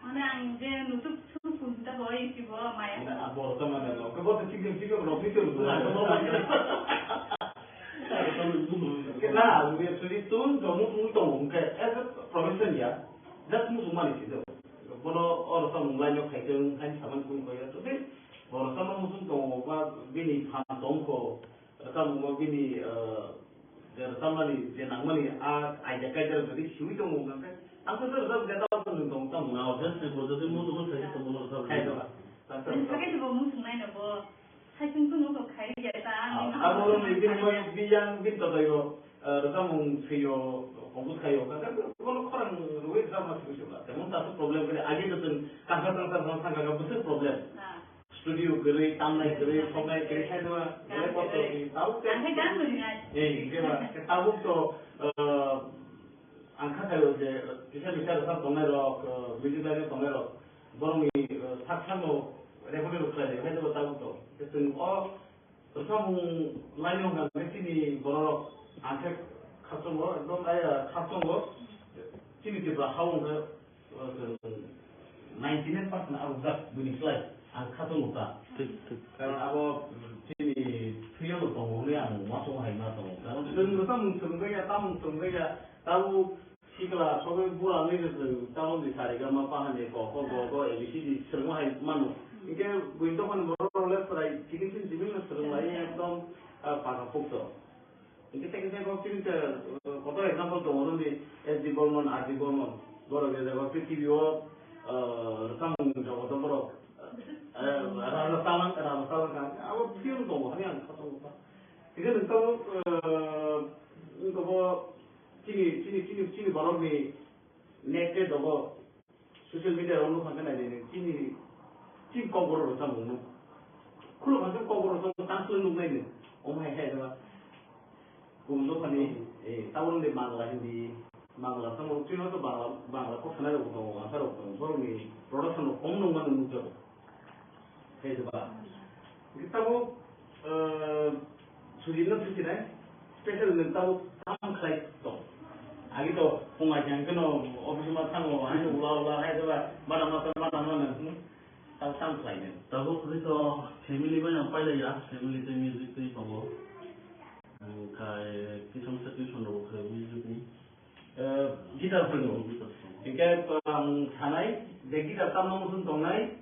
Mane ang je nutuk suk suk ta bo YouTube o maya. Mane abo to mane lo. Kebo to chikon chikon rok ni to. Na, actually tun jomu tun tongo hwnkhe as a profession ya. Just muchung mani se do. Bono oro samung line o khaitwng, hain saman kun khoya. To de, oro samung muchung tongo ba bini phan tongkho. Rwchapmungbo bini, eh, je rwchapmani, je nangmani, a idea kaisa rok jodi siwi tongo hwnka khe, ang khe rwchap khe tamo nwng tong tamo. Na, obviously, bo jodi muchung khe tongo, rwchap khe tongo. Nwng sakhe bo muchung nai no bo, saichung chungno bo khai ya ta, Ah, ang abo rok ni bini moi biyang bin to dai bo, eh, rwchapmung thwiyo, compose khayo, hwnka khe bono khorang rwui rwchapma simi sibla. Temon ta problem khe age to chwng kangsa kangsa rwchapma thangkha khe bwswk problem. Ah. Studio kwrwi, tamnai kwrwi, soknai kwrwi, khaidima, belai kosto kwrwi. Tabuk khe, ang khe gan kwrwi nai. Eh, hingke ba, khe tabuk to, eh, ang kha khaio je, kisa kisa rwchap tongnai rok, eh, music line tongnai rok, borokni, eh, sak sakno recording rok khlai khaidima tabuk to. Khe chwng o rwchapmung line o hwnka khe chini borok rok, ang khe khasongo, ekdom, eh, khasongo, chini Tripura ha o hwnka khe, ninety nine percent abo jak buini slai ang kha tongo ta. Thik, thik. Karon abo chini thwiyo no tongo hwnwi ang uansukma hai ma tongo. Karon chwng rwchapmung swrwngjakya, tamung swrwngjakya, tabuk sikla sogwi bura nwi rwchwng tabukni sa rega ma pahani ko kho go go A B C D swrwngma hai mano. Hinkhe buini dophani borok rok le chwrai chikon chikon no swrwng lai ekdom, ah, paka pukto. Hingke tei kisa kok chini te, uh, kotor example tongo, nini S D Burman, R D Burman, borok je jaga prithibi o, uh, rwchapmung jogoto borok, uh, raja salang, raja salang kha, abo film tongo, hani ang kha tongo kha. Hingke nwng tabuk, uh, nwng tabuk chini, chini, chini, chini borokni next day dogo, social media rok nukha khe naidi, chini, chini kokborok rwchapmung nuk. Khuluk kha khe kokborok rwchapmung tang swk nuknai ni. Omo hai khe jeba. Kubun dophani, eh, tabuk de Bangla, Hindi, Bangla, tamo chini to Bangla, Bangla kok sanai rok tongo, asa rok tongo. Borokni production rok kom nungmano nukjago. Khe ba. Hingke tabuk, eh, sujinno thuchinai, special nwng tabuk tam khlai tong. Agi to phung ai hwnkhe no office ma thango, ani ula ula hai jeba, bana ma, bana ma nang, hmm? Tabuk tam khlai nai. Tabuk hwnwi to family bai ang pailaiya, family tei music tei tongo. Hwnkhe kisa misa tuition rok khe music ni. Eh, guitar phwrwngo. Hingke ang sanai je guitar tamna muchung tongnai,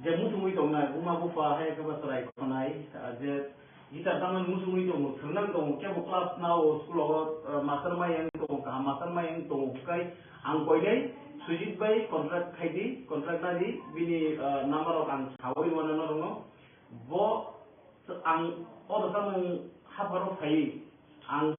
je muchungwi tongnai, buma bupha hai khe ba chwrai khonai, ah, je guitar tamna muchungwi tongo, swrwngna tongo, kebo class nao, school o, eh, master mayang tongo, kaham master mayang tongo, hwnkhe ang koinai Sujit bai contract khai di, contract na di, bini, eh, number rok ang sawi mano norokno, bo Ang o rwchapmung hapharo phaiwi, ang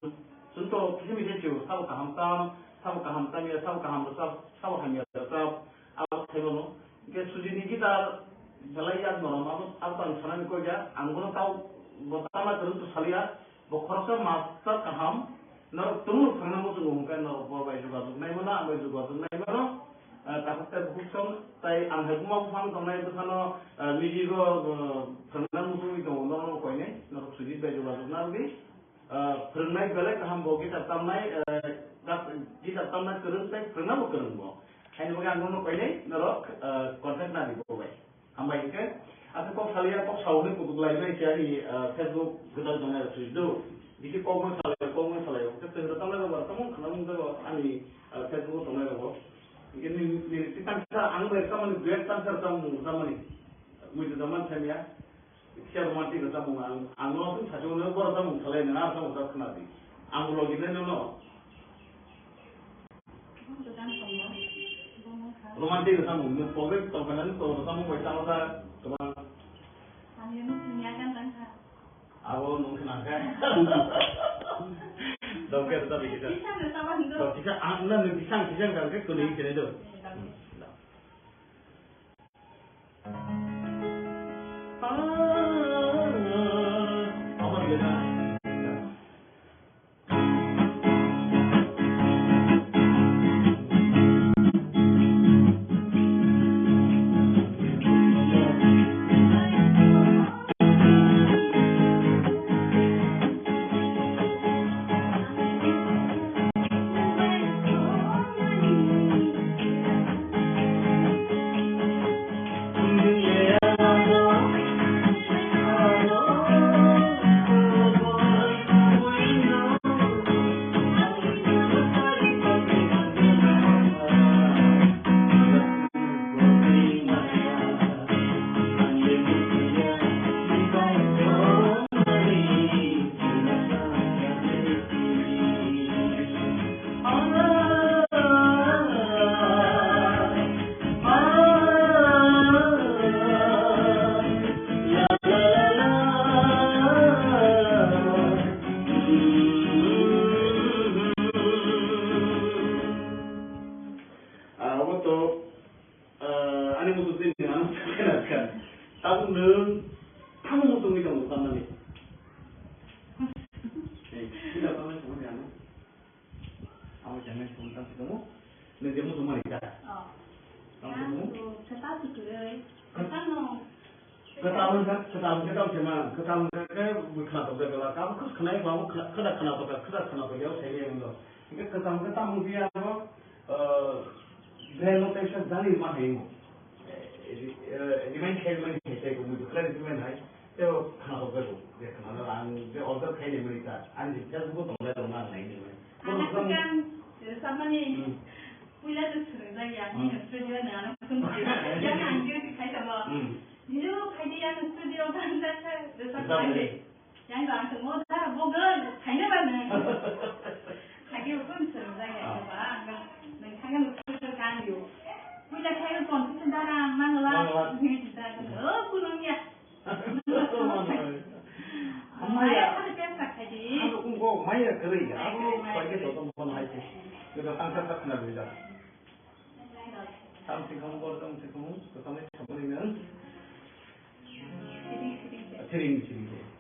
chwng to kisa misa sio, sabo kaham tam, sabo kaham tamya, sabo kaham rwchap, sabo hamya rwchap, abo sai mano. Hingke Sujit ni guitar belai yak norom, abo, abo to ang sanani koi ya, ang bono tao bo tama kwrwng to saliya, bo khoroksa master kaham, Norok tumung thangna muchungo hwnkhe norok bo bai jogajog nai mano, ang bai jogajog nai mano. Ah, takhuk tei bukhuk song, tai ang hai buma buphang tongnai bwsano, ah, music o, ah, thangna muchungwi tongo, norokno koinai, norok Sujit bai jogajog narwdi. Ah, phwrwngnai belai kaham bo guitar tamnai, ah, gas-, guitar tamna kwrwng tei phwrwngna bo kwrwng bo. Haini bagwi ang norokno koinai, norok, ah, contact narwdi bo bai. Hambai hwnkhe, aswk kok saliya, kok saui kubuklai bai se ani, ah, Facebook gwdal tongnai rok sui do. Bisi kok no salai, kok no salai. Hwnkhe chwng rwchapnai rok bo, tamo khna mung jago ani, ah, Facebook o tongnai rok bo. Hwnkhe ni, ni, ni tangsa ang bai rwchapmani, duet tangsa rwchapmung rwchapmani. Mui rwchapmani samiya. Kisa romantic rwchapmung ang, ang no tong sachi no bo rwchapmung salai nang, ah, rwchapmung rwchap khna di. Ang bo logi nai no no. Romantic rwchapmung, nwng problem tong kha na, nwng to rwchapmung bai tamo sa kwbang. Abo nwng khna kha. Dok khe rwchap kisa. Kisa rwchap ang do. Kisa ang na nwng kisa ang kisa ang khe kwnwi kene do. Hmm. Chwng tamo muchungwi tongo tamnani. Ei, sida tamnai tongmani ano. Amo janai tongmani tamo. Nang je muchungmani ta. Oh. Tamo muchungmani. Ang tu kata tu kiri. Kata no. Kwtal wngkha, kwtal wngkha tamo se ma, kwtal wngkha khe bwkha tokjak kwla, tamo khwskanai ba, khwda khwna tokha, khwda khwna tokha, o sai wngkha. Hingkhe kwtal wngkha tamo wngkha abo, ah, brain no teisa jani ma hai wngkha. Eh, eh, remind khai mani khai tei kok mui bwkhlai remind hai, tei o khwna tokjak kok, je khwna no ang je order khai ni mani ta, ani je Facebook o tonglai rok ma nai ni mani. Ang kwtal, rwchapmani. Hmm. Puila to swrwngjak ya, hmm, nini studio no ano phone khe. Yang ang duty khai tamo. Hmm. Nini bo khai di, yang studio ban jak khe rwchap khai di. Rwchap khai di. Yang ba ang tongmo da bo gwn khaina ba nang. Khai di phone swrwngjak ya, ah, ba ang nang khai no studio kan yo. Puila khai no competition da nang mangla. Mangla. Nini da ko kunung ya. Maya. Maya, ano kaya sakha di. Ano kung ko maya kari ya. Ano kaya kari, maya kari. Pakai to tong kono hai se. Kita tangsa tak kena beda. Tam si kamu kor tam si kamu, to tam si kamu ni nang. Siring, siring. Siring, siring.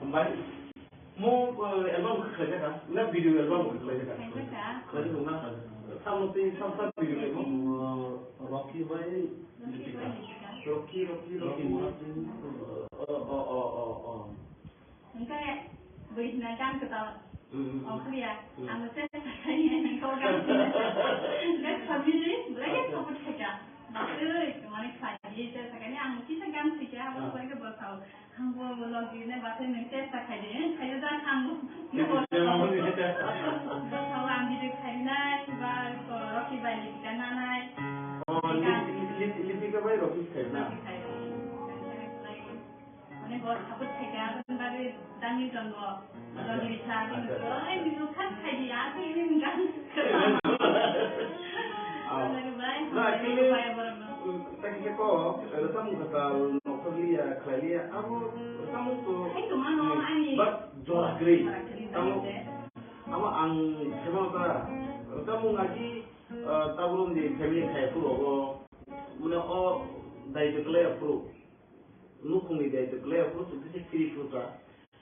Hambai. Mo, eh, album khe khlai kha, na video album khe khlai kha? Khlai kha. Khlai kha na kha. Sam no tei sam sam video khlai mo? Mo, Rocky bai Rocky bai Deepika. Deepika. Rocky, Rocky, Rocky Rocky. Murad Singh. Oh, oh, oh, oh, oh. Hingke bui hina gan kwtal. Mm, mm, mm. Ongkhorya. Mm. Ang se sakai ni nang kau gan sina. Hingke family, belai ke support khaika. Oi, mane khlai di se sakai ni ang kisa gan sika, abo kori ke bosao. Ang bo vlog gini bate nang chesta khai di, khai da ang bo. Chesta khai di. Bosao ang video khai nai, ba ko Rocky bai ni kana nai. Oh, Lip-, Lip-, Lipika bai Rocky khai na? Rocky khai. Mane bo support khai ka, aboni bagwi dangni tongo. Acha. Logni sa, acha, acha. Ai, ni khat khai di, aku ini enggak. Ah. Lagi bai, na, hai, actually, bai, borok no. Mm, tadi ke ko, rwchapmung kwtal nokthorliya, khlailiya, abo rwchapmung to, hai, to mano, hmm, ani. But jora kwrwi. Jora kwrwi tamo, bai, amo ang khema ta, rwchapmung agi, ah, tabuk ni family khai phuru obo, mane o daityo kwlai phuru. Nukhungni de, de, le, phuru chwng khe siri phuru ta.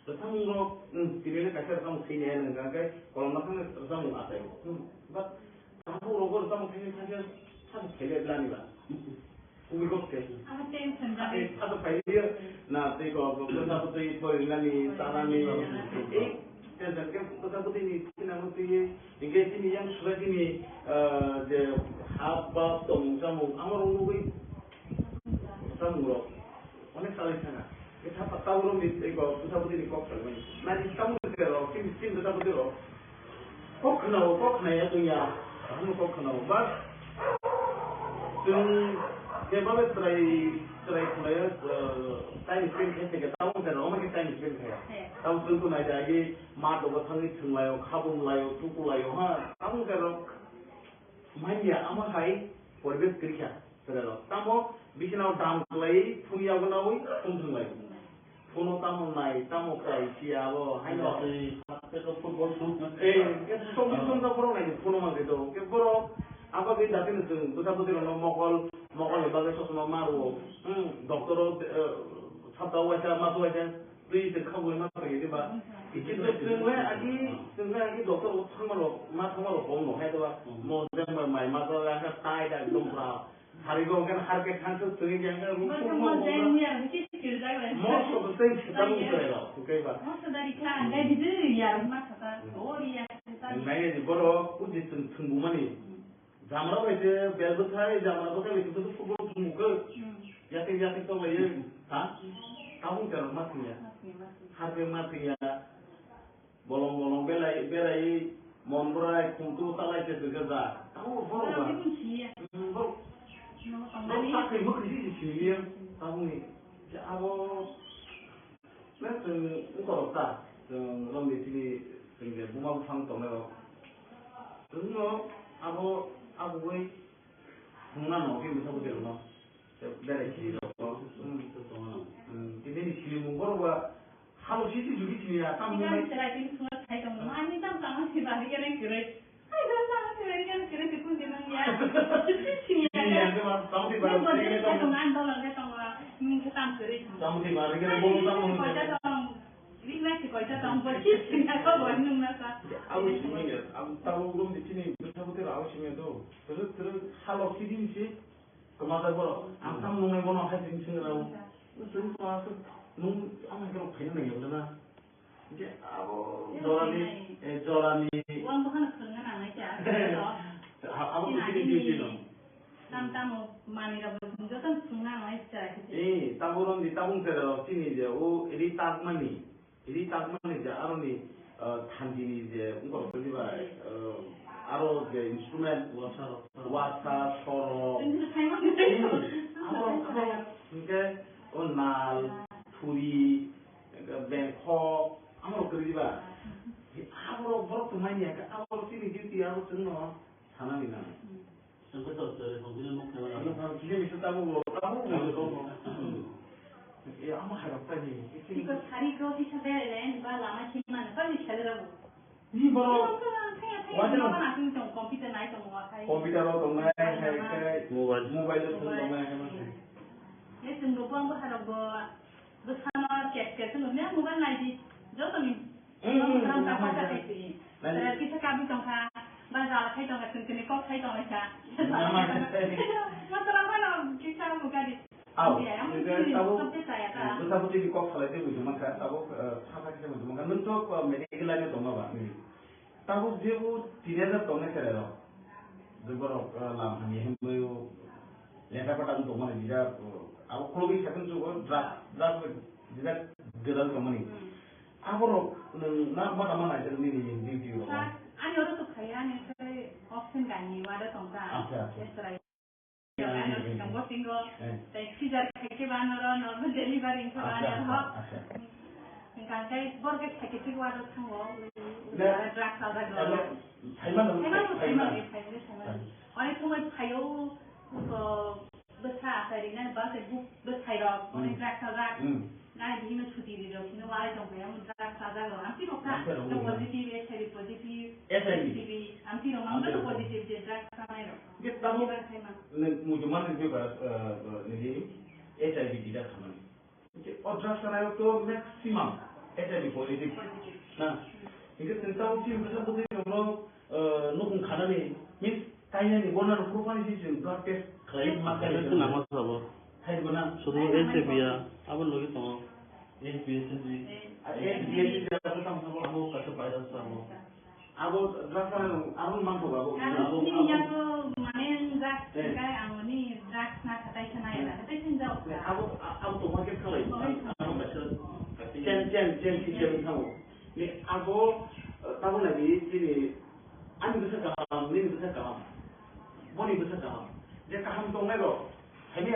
Rwchapmung rok, hmm, tini le kaisa rwchapmung thwini hai nang khe, kolom ma thang rwchapmung achai. Hmm, but tabuk rogo rwchapmung thwini thang khe, sa thele blani ba. Kubui kok se. Abo tension jabai. Sa to phai liya, na tei ko, ko, ko, sa to tei thori nani, sa nani. Eh, tension khe, ko, sa to tei ni, tei nang tei, hingke tini yang surai tini, eh, je, hap, bap, tongmung, chamung, amo rok nugui. Rwchapmung rok onek salai sana. Khe sa ta tabuk rok ni tei kok, bwsa bwtwi ni kok salmani. Nai di tabuk ni tei rok, Chini, chini bwsa bwtwi rok. Kok khwnao, kok khwnaya chwng ya. Abono kok khwnao. But chwng jebabe chwrai, chwrai khwlaio, uh, time spend khe theke, tamo khe rok, omo khe time spend khe. He. Tamo chwng to nai da, agi ma dogo thangwi thwnglaio, khabumlaio, tukulaio, ha. Tamo khe rok manya, amo hai poribesh kwrwi kha. Chwrairok tamo bisinao dam kwlai, phone yago nawi phone thwnglaio. Phone-o tamo nai, tamo kwlai, siya abo, haino. Tei, tei football shoot na. Eh, ke song song ka borok nai, phone-o mangkhe to. Ke borok, abo ke jati no chwng, bwsa bwtwi rokno mokol, mokol ni bagwi sosma ma rwo. Hmm, doctor-o, eh, sabda waisa, ma waisa, twi twi kha bui ma thangwi diba. Kintu chwng le agi, chwng le agi doctor-o thangma rok, ma thangma rok kong no hai diba. Mo jang mai ma to ya ka tai da dum pra. Hari go kan har ke khan to twi yang ka ru. Mo jang mo ya ke kir da. Mo so to tei chita mo to ya. Oke ba. Mo so dari kha, dai di di ya ma thata. O ri ya. Nai ni borok uji chwng thwngbu mani. Jamra bai se bel bwthai, jamra bwthai bai se bwthai football thwngmung khe. Hmm. Yatik yatik tonglaiyo. Hmm. Ha? Hmm. Tabuk terok ma thwngya. Ma thwngya, ma thwngya. Harbe ma thwngya. Bolong bolong belai, belai mon bwrai khungtu talai se dwkhe ja. Tabuk borok ba. Tabuk thwngya. Hmm, borok. Tabuk thwngya. Borok sakri bwkhri se siniya. Hmm. Tabuk ni. Je abo Chwng wngkorok ta, chwng romni chini chwng je buma buphang tongnai rok. Chwngno abo, abugui hwnna no khe misa bwtwi rokno. Berai sini rok. Tini ni sini mung borok ba halo sisi jugi sini ya, tam mung. Ani tam tang si bari kene kere. Abo simi ya, abo tabuk room di chini bwsa bwtwi rok abo simi ya do. Twrwk twrwk halo sisi ni si kwmajak borok. Ang tam nungnai bono hai sini sini rw. Nung ama khe rok phaina nang ya na. Hingke abo jorani, eh, jorani. Uang bukhano phwrwngna nangnai kha. Ha-, abo chini duty no. Tam tamo manwi rok joto phwrwngna nangnai kha. Eh, tamo romdi tabung tere rok chini je o ri takmani, ri takmani je aroni, eh, thandini je wngkor khe bai, eh, aro je instrument, wasa, soro. Wasa, soro. Chwng khe phaimani. Eh, abo, abo, hingke o nal, thuri, Bengkho, amorok kwrwi ba? Aborok borok tongmani ya, aborok chini duty abo chwngno sanani nang. Chwng khe tor tor tong bini mok khe. Ano tang kisa misa tamo bo, tamo bo. E, amo hai rok tani. Tiko sari ko kisa bere len ba lama chimana pa ni chale rabu. Ni borok. Computer nai tong wakai. Computer o tongnai, hai, hai, hai. Mobile. Mobile o tongnai, hai, hai. Ye chwng bo bang bo harok bo. Bwsano chat chat se nukya mobile naidi. Joto ni. Hmm, hmm, hmm, hmm. Kisa kabi tongkha. Ba jala khai tongkha, chwng kini kok khai tongkha. Masala mano kisa mukadi. Au, ya, yang ini tabuk, subject saya ta. Bwsa bwtwi ni kok salai tei muchung mankha, tabuk, eh, sakha kisa muchung mankha. Nwng to, eh, medical line o tongma ba, nini? Tabuk jebo teenager tongnai cherairok. Je borok, eh, lam hamya hinwi lekha pata wng tongmani jira, eh, abo khulogwi sakhe chugo drug, drug jira gwdal tongmani. Hmm. Aborok nwng na mata mana jang nini duty rok. Ani oro to khaya, ani khai option gani wada tongkha. Acha, acha. Chwng bosingo, eh, tei scissor khaikhe ba noro normal delivery wngkhe ba. Acha, noro. Acha, acha. Hingkha khe borok khe khaikhe chikwa do thango, drugs alda go. Alo, phaimano, phaimano, phaimano, phaimano, phaimano. Onek somoi phaio, ko, bwsa achai rinai ba se buk bwsai rok, onek, hmm, drugs alda. Hmm. Nai bini no chuti ri rok, hino walai tong khe, amo drugs sajak rok, amtwi rok kha, amtwi rok, no, positive, H I V positive, H I V. Positive, amtwi rok, amtwi rok, positive je drugs sanai rok. Hingke tamo, positive khe ma. Nung muchung mani hingke ba, eh, eh, nini H I V detect khamani. Hingke o drugs sanai rok to maximum H I V positive. Positive. Na, hingke tini tamo chini bwsa bwtwi rok no, eh, nukhung khanani, means kainani, bona rok phuru phani si chwng blood test khlai ma khlai. Test nangma sabo. Hai bo na. Sudu H I V ya, abo logi tongo. H B S H B. Ah, H B S H B abo tamo sabo. Abo kaisa virus sabo. Abo drugs ano, abo mangko ba abo. Abo, abo, abo ni abo. Yago mane drugs, eh, kai ang ni drugs na katai sana ya, katai sin jao. Abo, abo to market khalai. Abo kaisa chain, chain, chain system tamo. Abo, eh, tabuk nai di, chini, ani bwsa kaham, nini bwsa kaham, boni bwsa kaham. Je kaham tongnai rok, haini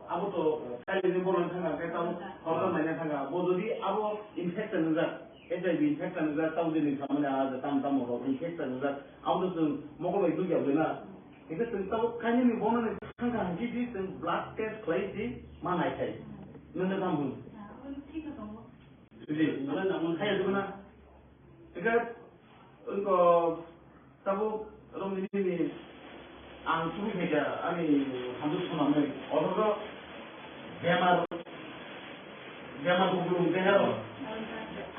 abo to, eh, kailini bono thanga, khe tabuk horda maina thanga. Bo jodi abo infection wngjak, H I V infection wngjak, tabuk jeni samani ah, tam tam rok infection wngjak, abo to chwng mokol bai dukya bwna. Hingke chwng tabuk kainini bono ni thangkha hingke di chwng blood test khlai di ma nai khai. Nungno tamo hwn. Sudi, nungno tamo hwn. Haya dukuna. Hingke wngko tabuk romni ni ang sumi khaikha ani hamjwk swnamwi. Othocho bemar, bemar kuplung deha rok.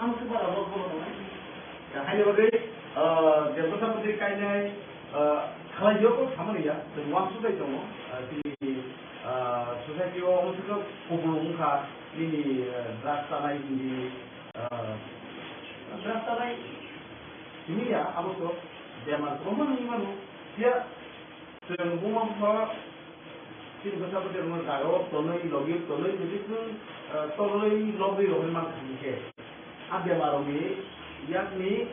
Ang se bara rok bono tongnai. Ya, haini bagwi, ah, je bwsa bwtwi kainai, ah, khalai yo ko samani ya, chwng uansuk bai tongo. Ah, chini, ah, society o omo se kuplung wngkha, nini, ah, drugs chanai, nini, ah, drugs chanai, simi ya, abo to bemar kwbangma wngwi mano. Phiya, Chwng buma bupha chini bwsa bwtwi rwngno jaga o tonwi, logi tonwi, jodi chwng, eh, torlwi lobwi rohorwi mankha hinkhe, a bemar rokni yakni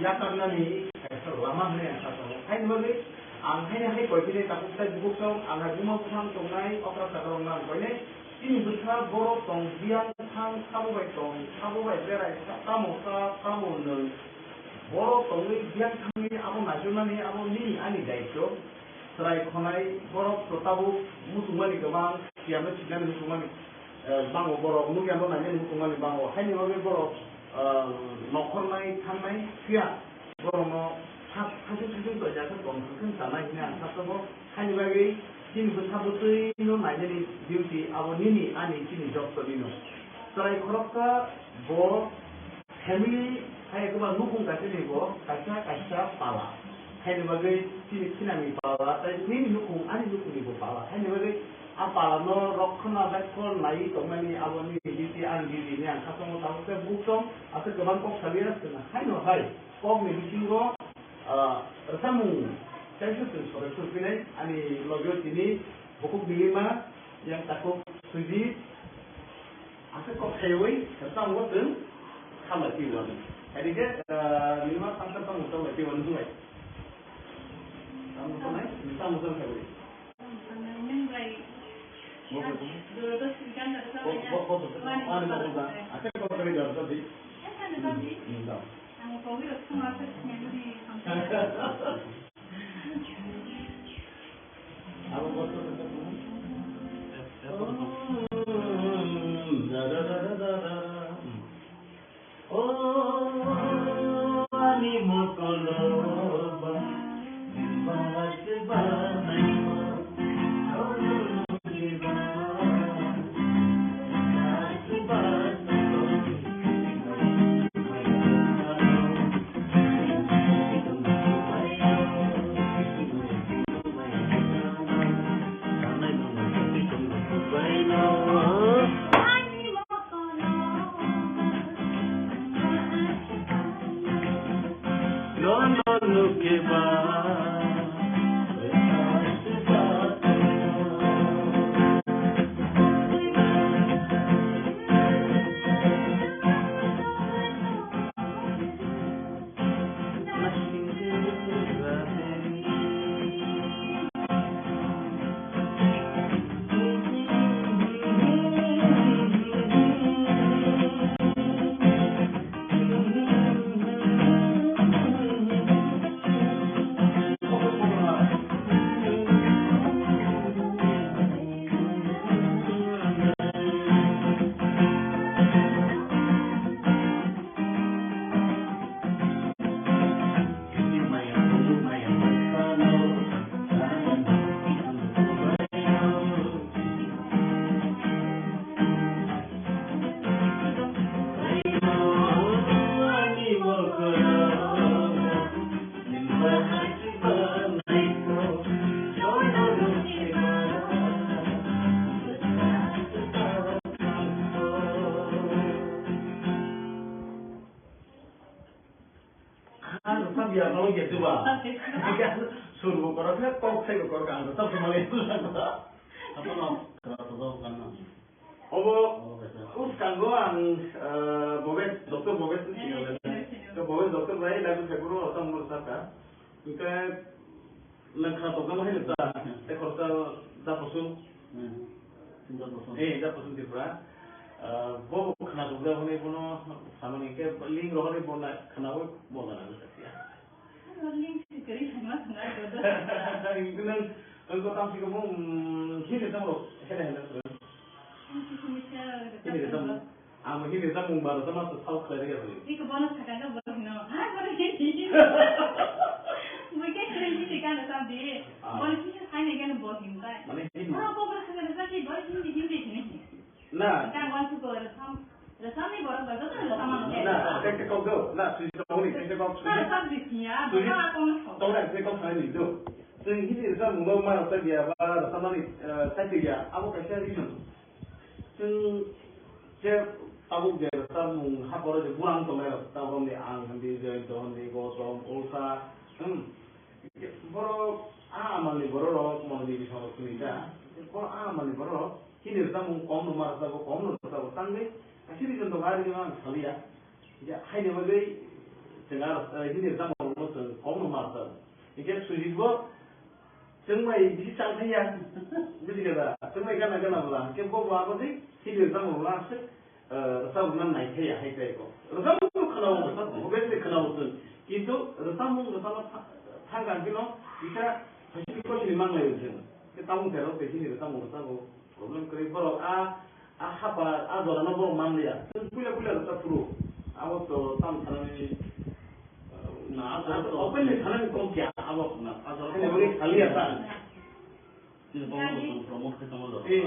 yakarnani kaisa lama hwnwi ang sa tongo. Haini bagwi ang haini hai koi phini takhuk sai bukhuk song, ang hai buma buphang tongnai okra saka rokno ang koinai. Chini bwsa borok tong, biyang thang, sabo bai tong, sabo bai berai, sa-, tamo sa, tamo nwng. Borok tongwi biyang thangwi abo naichomnani abo nini ani daityo. Chwrai khonai borok to tabuk muchungmani kwbang, siyamno sinani muchungmani, eh, bango borok, nukya no nainani muchungmani bango. Haini bagwi borok, eh, nokhornai thangnai phiya borokno sak-, sakhe sakhe toijak khe tong sakhe chanai hwnwi ang saksago. Haini bagwi chini bwsa bwtwino nainani duty abo nini ani chini job tongwino. Chwrai khoroksa bo family hai ekuba nukhung kaisa ni bo kaisa kaisa pala. Haini bagwi chini thinani pala, tai nini nukhung ani nukhungni bo pala. Haini bagwi a palano rokhona bekhon naiwi tongmani abo nini duty ani duty hwnwi ang khatongo tabuk tei buktong aswk kwbang kok saliya chwng haino hai kokni bisingo, ah, rwchapmung kaisa chwng sore sukphinai ani logio tini bukhuk nini ma yang takhuk Sujit. Aswk kok khaiwi, tamo chwng khamlai twi wani. Haikhe, ah, nini ma tangsa tamo chwng lai twi wani hwnlai. Tamo chwng lai, tamo chwng khaiwi. Nini bai. Bo, bo, bo. Bo, bo, bo, bo. Ani bo, bo, bo. Aswk kok khaiwi jar tadi. Hmm, hmm, da. Ang rwchap ya, malo ya, duba. Sur bo korok khe, kok sai bo korok khe, ang rwchap se malo ya. Apa no? Kara to jawab kan na. Obo, obo kaisa. Uskango ang, eh, Bobes, Doctor Bobes ni singa le. Bhabesh Doctor bai live khaiboro tamo sakha. Hwnkhe nwng khna tokjama hai ta, tei khoroksa Japosu. Hmm. Japosu. Eh, Japosu Tripura. Ah, bo khna tokjak hwnwi bono samani khe link rohorwi bo na khnaui bo gana sakya. Link se kwrwi thangma thangma joto. Nwng, nwng ko tamsi ko mung, hini tamo, hele hele. Ang si sumisa. Hini tamo. Ang hini tamo ba tamo sa khlai ya. Iko bono sakha ka bo hino. Ha, bono hini. Mui ke kiri hini ka na sa di. Ah. Bono hini sai ne ka na bo hini sai. Mane hini. Bono ko bono sakha na sa di, bono hini hini hini. Na. Ka wan su ko rasam. Rasam ni borok ba joto rasam ano. Na, khe kok do. Na, sui sa honi, khe kok sui. Na, sa di hini ya. Sui. Ba ko no. Tong na, khe kok sai ni do. Sui hini rasam mung ma sa dia ba rasam ni, eh, sai dia. Abo kaisa reason. Chwng je tabuk je rwchapmung haporo je burang tongnai rok, taborokni ang hindi, Jayanta hindi, Gautam, Usha, hmm. Borok a amalni borok rok, Monodi bisongo thwngwi ta. Borok a amalni borok rok hini rwchapmung kom no ma rwchago, kom no rwchago, tangwi kaisa reason tongo, a reason ang saliya. Hingke haini bagwi chwng aro, eh, hini rwchapmung rokno chwng kom no ma rwchago. Hingke Sujit bo chwng bai bisi chang thangya. Buji kha da? Chwng bai gana gana bwla. Hingke bo bo abo tei hini rwchapmung rokno aswk, eh, rwchapmung rokno nai thangya hai tai ko. Rwchapmung rok khwna o, obviously khwna o chwng. Kintu rwchapmung rwchapna tha-, thang kha hingke no kisa phaising kochini manglai o chwng. Hingke tabuk tei rok tei hini rwchapmung rwchago. Problem kwrwi borok a, a hapar, a jorano borok manliya. Chwng puila puila rwchap phuru. Abo to tam sanani, na, a jorano to openly sanani kok ya, abo na, a jorano kok ya. Kaliya, kaliya ta. Chini kok promote khe tongma jorok. Eh,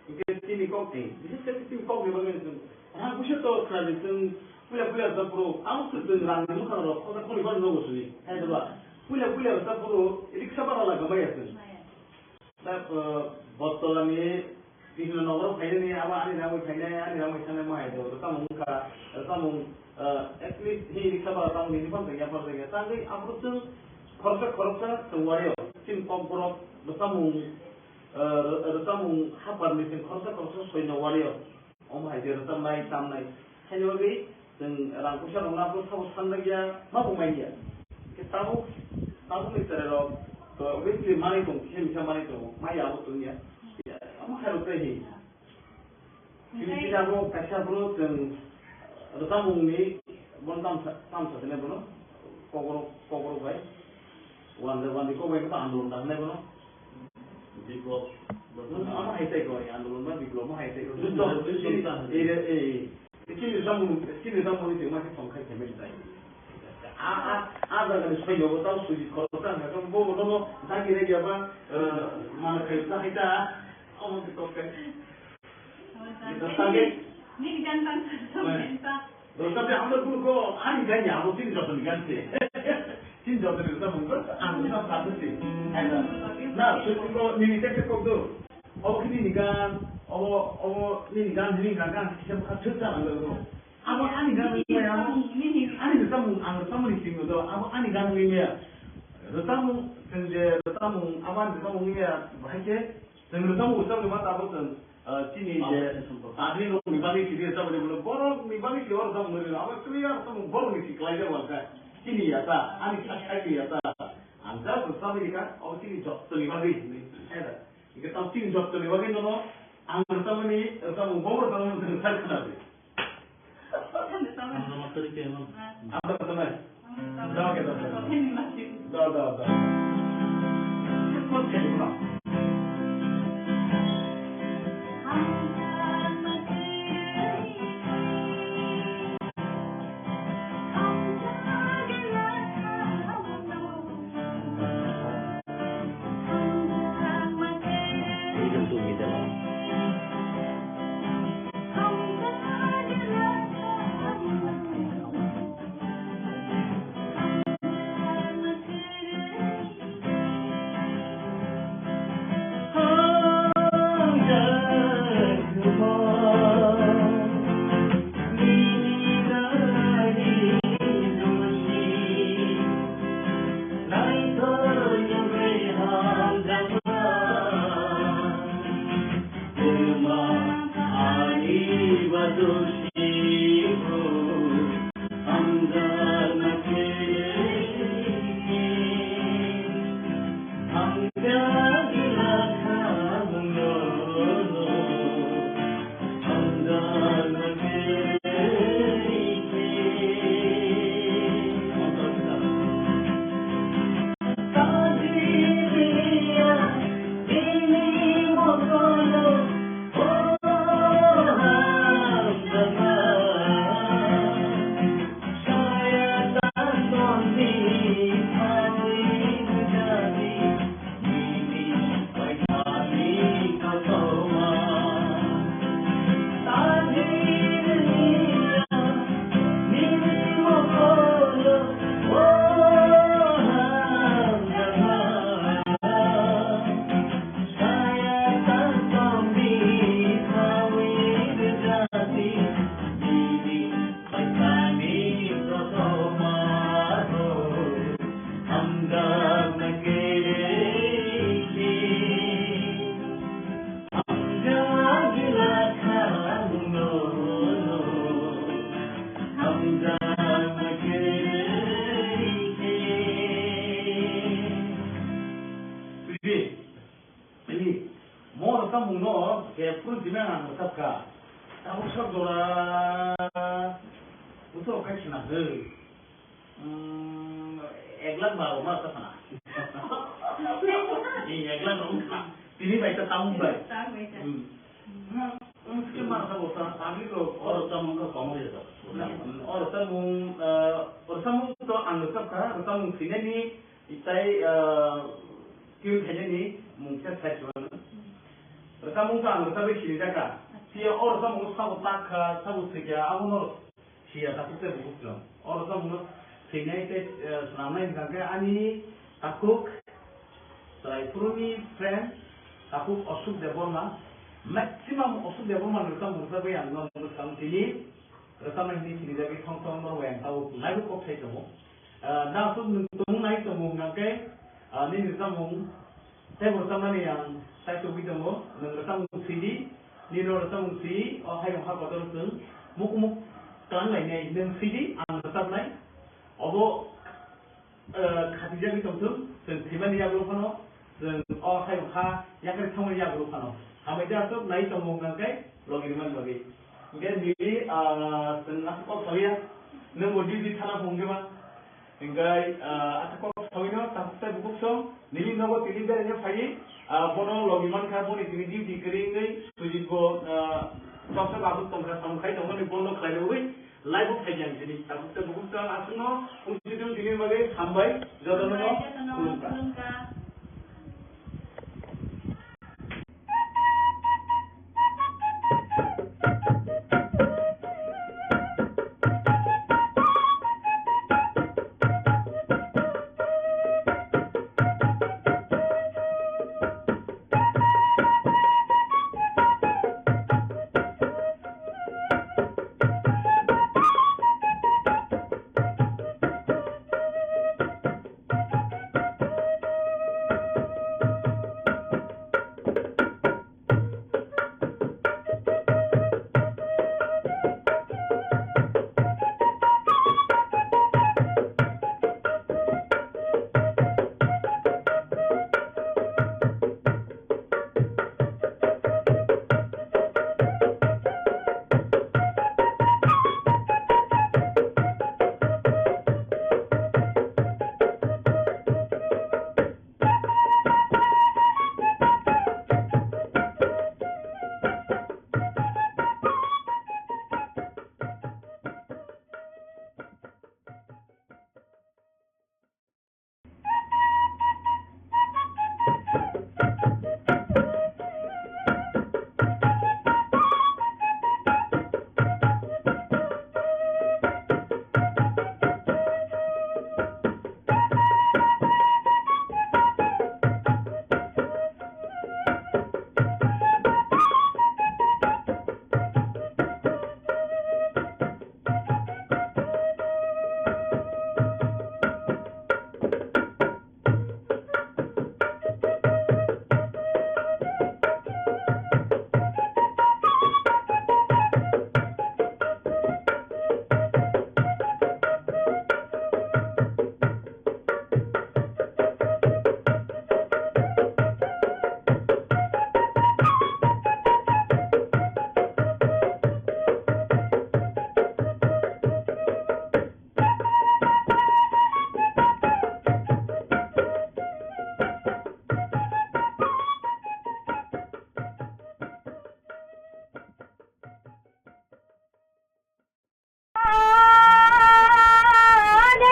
hingke chini kok ni, bises khe chini kok ni bagwi chwng. Ha, buisu to khna di chwng puila puila rwchap phuru. Abo to chwng rang ni mwkhang rok, khoda khoni bar nogo sini. Hai da ba. Puila puila rwchap phuru, riksa bara la gabaya chwng. Ta, eh, Bottola ni bibhinno nogoro phainani abo ani rangwi phainai, ani rangwi sanai mo hai do. Rwchapmung wngkha, rwchapmung, eh, at least hi riksa bara tamo nini phano tongya, phano tongya. Tangwi aphuru chwng khoroksa khoroksa chwng wario. Chini kokborok rwchapmung, eh, rw-, rwchapmung haparni chwng khoroksa khoroksa soino wario. Omo hai je rwchapnai, tamnai. Haini bagwi chwng rang puisa rokno aphuru sabo sanjakya, ma bo manya. Khe tabuk, tabukni cherai rok to obviously manwi tongo, kisa misa manwi tongo, maya abo tongya. Omo hai rok tei hi. Chini abo kaisa aphuru chwng rwchapmungni bono tamsa, tamsa tene bono kokrok, kokrok bai. Wande, wande kok bai khe andolon da hwnwi bono. Biplop. Ano hai tai ko, andolon ba biplop mo hai tai ko. Juddo, juddo ta. Ei, ei, ei. Chini rwchapmung, chini rwchapmung ni tongma khe tong khai khe mili tai. A, a, a jaga ni soyo bo tao suji khoro ta, bo bo no dagi re ya ba, eh, mana khai ta hai ta. Omo khe tok khe. Nini gan tang sa. Rwchapya hamya kunu ko ani gan ya, abo chini jotoni gan se. Chini jotoni rwchapmung ko ang rwchap sa se. Na, sutwi ko nini tek tek kok do. Obo khe nini gan, obo, obo nini gan, nini gan, gan kisa bwkha thwk cha nang lo. Abo ani gan wngwi maya, ani rwchapmung, ang rwchapmani simi do, abo ani gan wngwi maya. Rwchapmung, chwng je rwchapmung, abo ani rwchapmung wngwi maya, bahai khe chwng rwchapmung, rwchapmung ma tabuk chwng, ah, chini je admin rokni bagwi sidi rwchapmani, borokni bagwi se o rwchapmung wngwi maya, abo clear rwchapmung borokni se kwlai jak wal kha. Chini ya ta, ani sak sak ya ta. Ang just rwchapmani kha, abo chini jottoni bagwi hinwi. Hingke tamo chini jottoni bagwi nono ang rwchapmani, rwchapmung bo rwchapmani rwchap khna di. Ang rwchapmani. Ang rwchapmani. Ang rwchapmani. Da, ke da, da. Ang rwchapmani. Da, da, da. ka. Tabuk sok jora. Buso khai khna hw. Hmm, ek lakh baro ma ta khna. Ni ek lakh rom kha. Tini bai ta tabuk bai. Tabuk bai ta. Hmm. Hmm, ske ma sa bo ta, tabuk ro. Oro ta mung ka komo ya ta. Hmm, oro ta mung, eh, oro ta mung to ang ka ka, oro ta mung sinai ni. Itai, ah, tune khainani mung khe sai chuan. Rwchapmung kha ang rwchapwi sini jaka. Phiya o rwchapmung sabo tak kha, sabo swikha, abono phiya takhuk tei bukhuk chwng. O rwchapmung swinai tei, ah, swnamnai hwnkha khe ani takhuk chwrai phuruni friend, takhuk Ashok Debbarma. Maximum Ashok Debbarma ni rwchapmung rwchapwi ang no mwsang tini. Rwchapnai hwnwi sinijagwi thong thong norok bai ang tabuk naibo kok sai tongo. Ah, nang aswk nwng tongmung nai tongo hwnkha khe, ah, nini rwchapmung teibo rwchapnani ang sai tubui tongo. Nwng rwchapmung sidi, nini rwchapmung si, o hayung ha kotor chwng mukmuk twlang lainai nwng sidi ang rwchapnai. Obo eh, khatijagwi tongthung, chwng thwimani yagulo phano, chwng o hayung ha yakarwi thangmani yagulo phano. Hambai khe aswk nai tongo hwnkha khe logi rwmani bagwi. Hwnkhe nini, ah, chwng aswk kok sawi ya, nwngbo duty thana phung khe ma. Hwnkhe, ah, aswk kok sawi no, takhuk tei bukhuk song, nini nogo tini beraina phaiwi, ah, bono logi mankha, boni tini duty kwrwi wngwi, Sujit bo, ah, choksa aswk tongkha, samung khai tongmani bono khlai rwui, Live-o phaidi ang tini. Tabuk tei bukhuk chwng aswkno wngsi thung tini bagwi hambai jotono. Hambai jotono khulumkha. Khulumkha.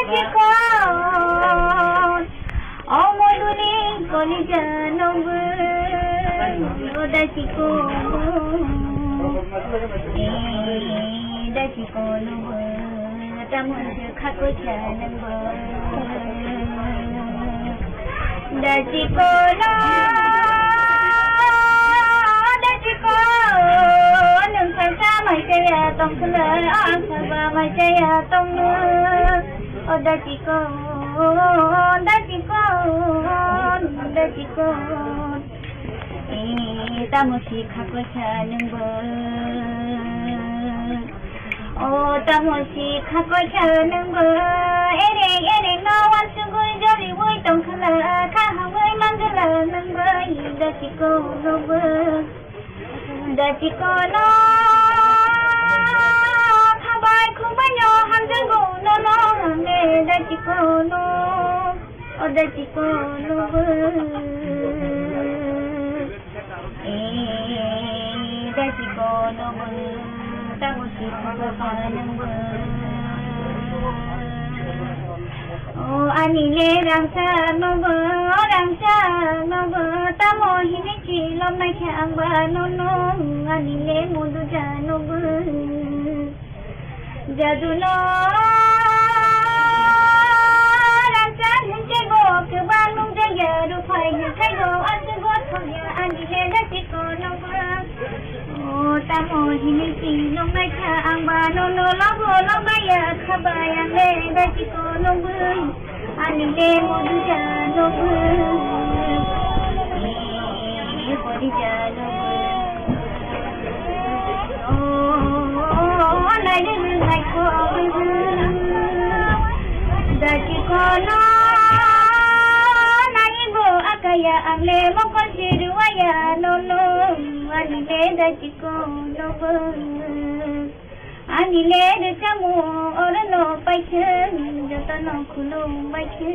Dachikon, o moduni kolija nungwi, o dachikon, e dachikon nungwi, tamo se khakoi kha nungwi. Dachikon, dachikon, nwng salsa mai chaya tongkhwlai, ang salsa mai chaya tongno. O dachikon, dachikon, dachikon. E, tamo si khakoi kha nwngbo. O tamo si khakoi kha nwngbo, ereng ereng no wansugwi joliui tongkha na, kha hangwi mangala nwngbo, dachikon nwngbo. Dachikono khabai khubaino hamjakgo nono hwnle dachikono, o dachikono bo, e dachikono bo, tamo sikhuba nangbo. O ani le rangchak nogo, rangchak nogo, tamo hini chilom naikhe ang ba nono, ani le mudu ja nogo. Jadu no rangchak hinke bo kwbang nung jaya, ruphai hinke bo aswk go thokya, ani le jati ko nogo. O tamo hini si nung naikha ang ba nono lobo lobaya khabai ang le bai si ko nungwi. Ani le modu ja nungwi. E bori ja nungwi. O nai nai nai ko. Dati ko no nai bo akaya ang le mokol si ruwaya nono. Ani le dati Kono bo ani le rwchamo orono paikhe, jotono khulum baikhe.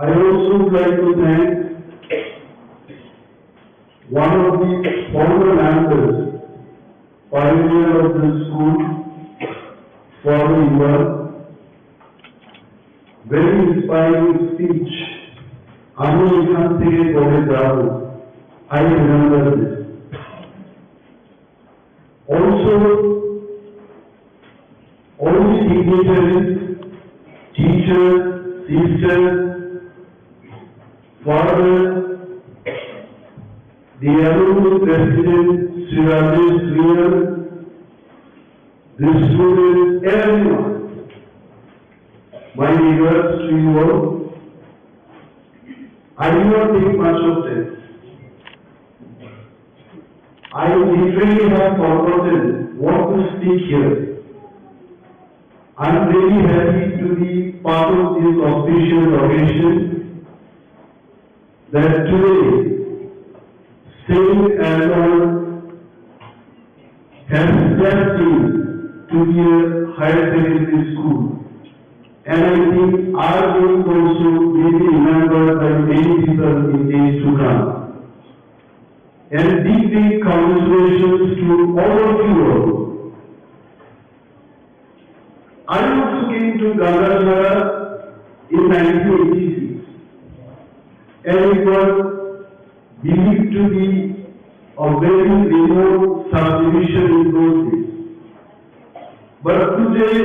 I also would like to thank one of the former members, pioneer of the school, former Yuva, very inspiring speech. আমি এখান থেকে করে যাব, I remember this. Also, all the dignitaries, teachers, sisters, fathers, the alumni president, Sri Rajesh Sriyan, the students, everyone. My regards to you all. I will not take much of time. I literally have forgotten what to speak here. I'm really happy to be part of this auspicious occasion that today Saint Anton has stepped in to be a higher secondary school. And I think our name also will be remembered by many people in days to come. And big, big congratulations to all of you all. I also came to Gandachara in nineteen eighty-six, and it was believed to be a very remote subdivision in those days. But today,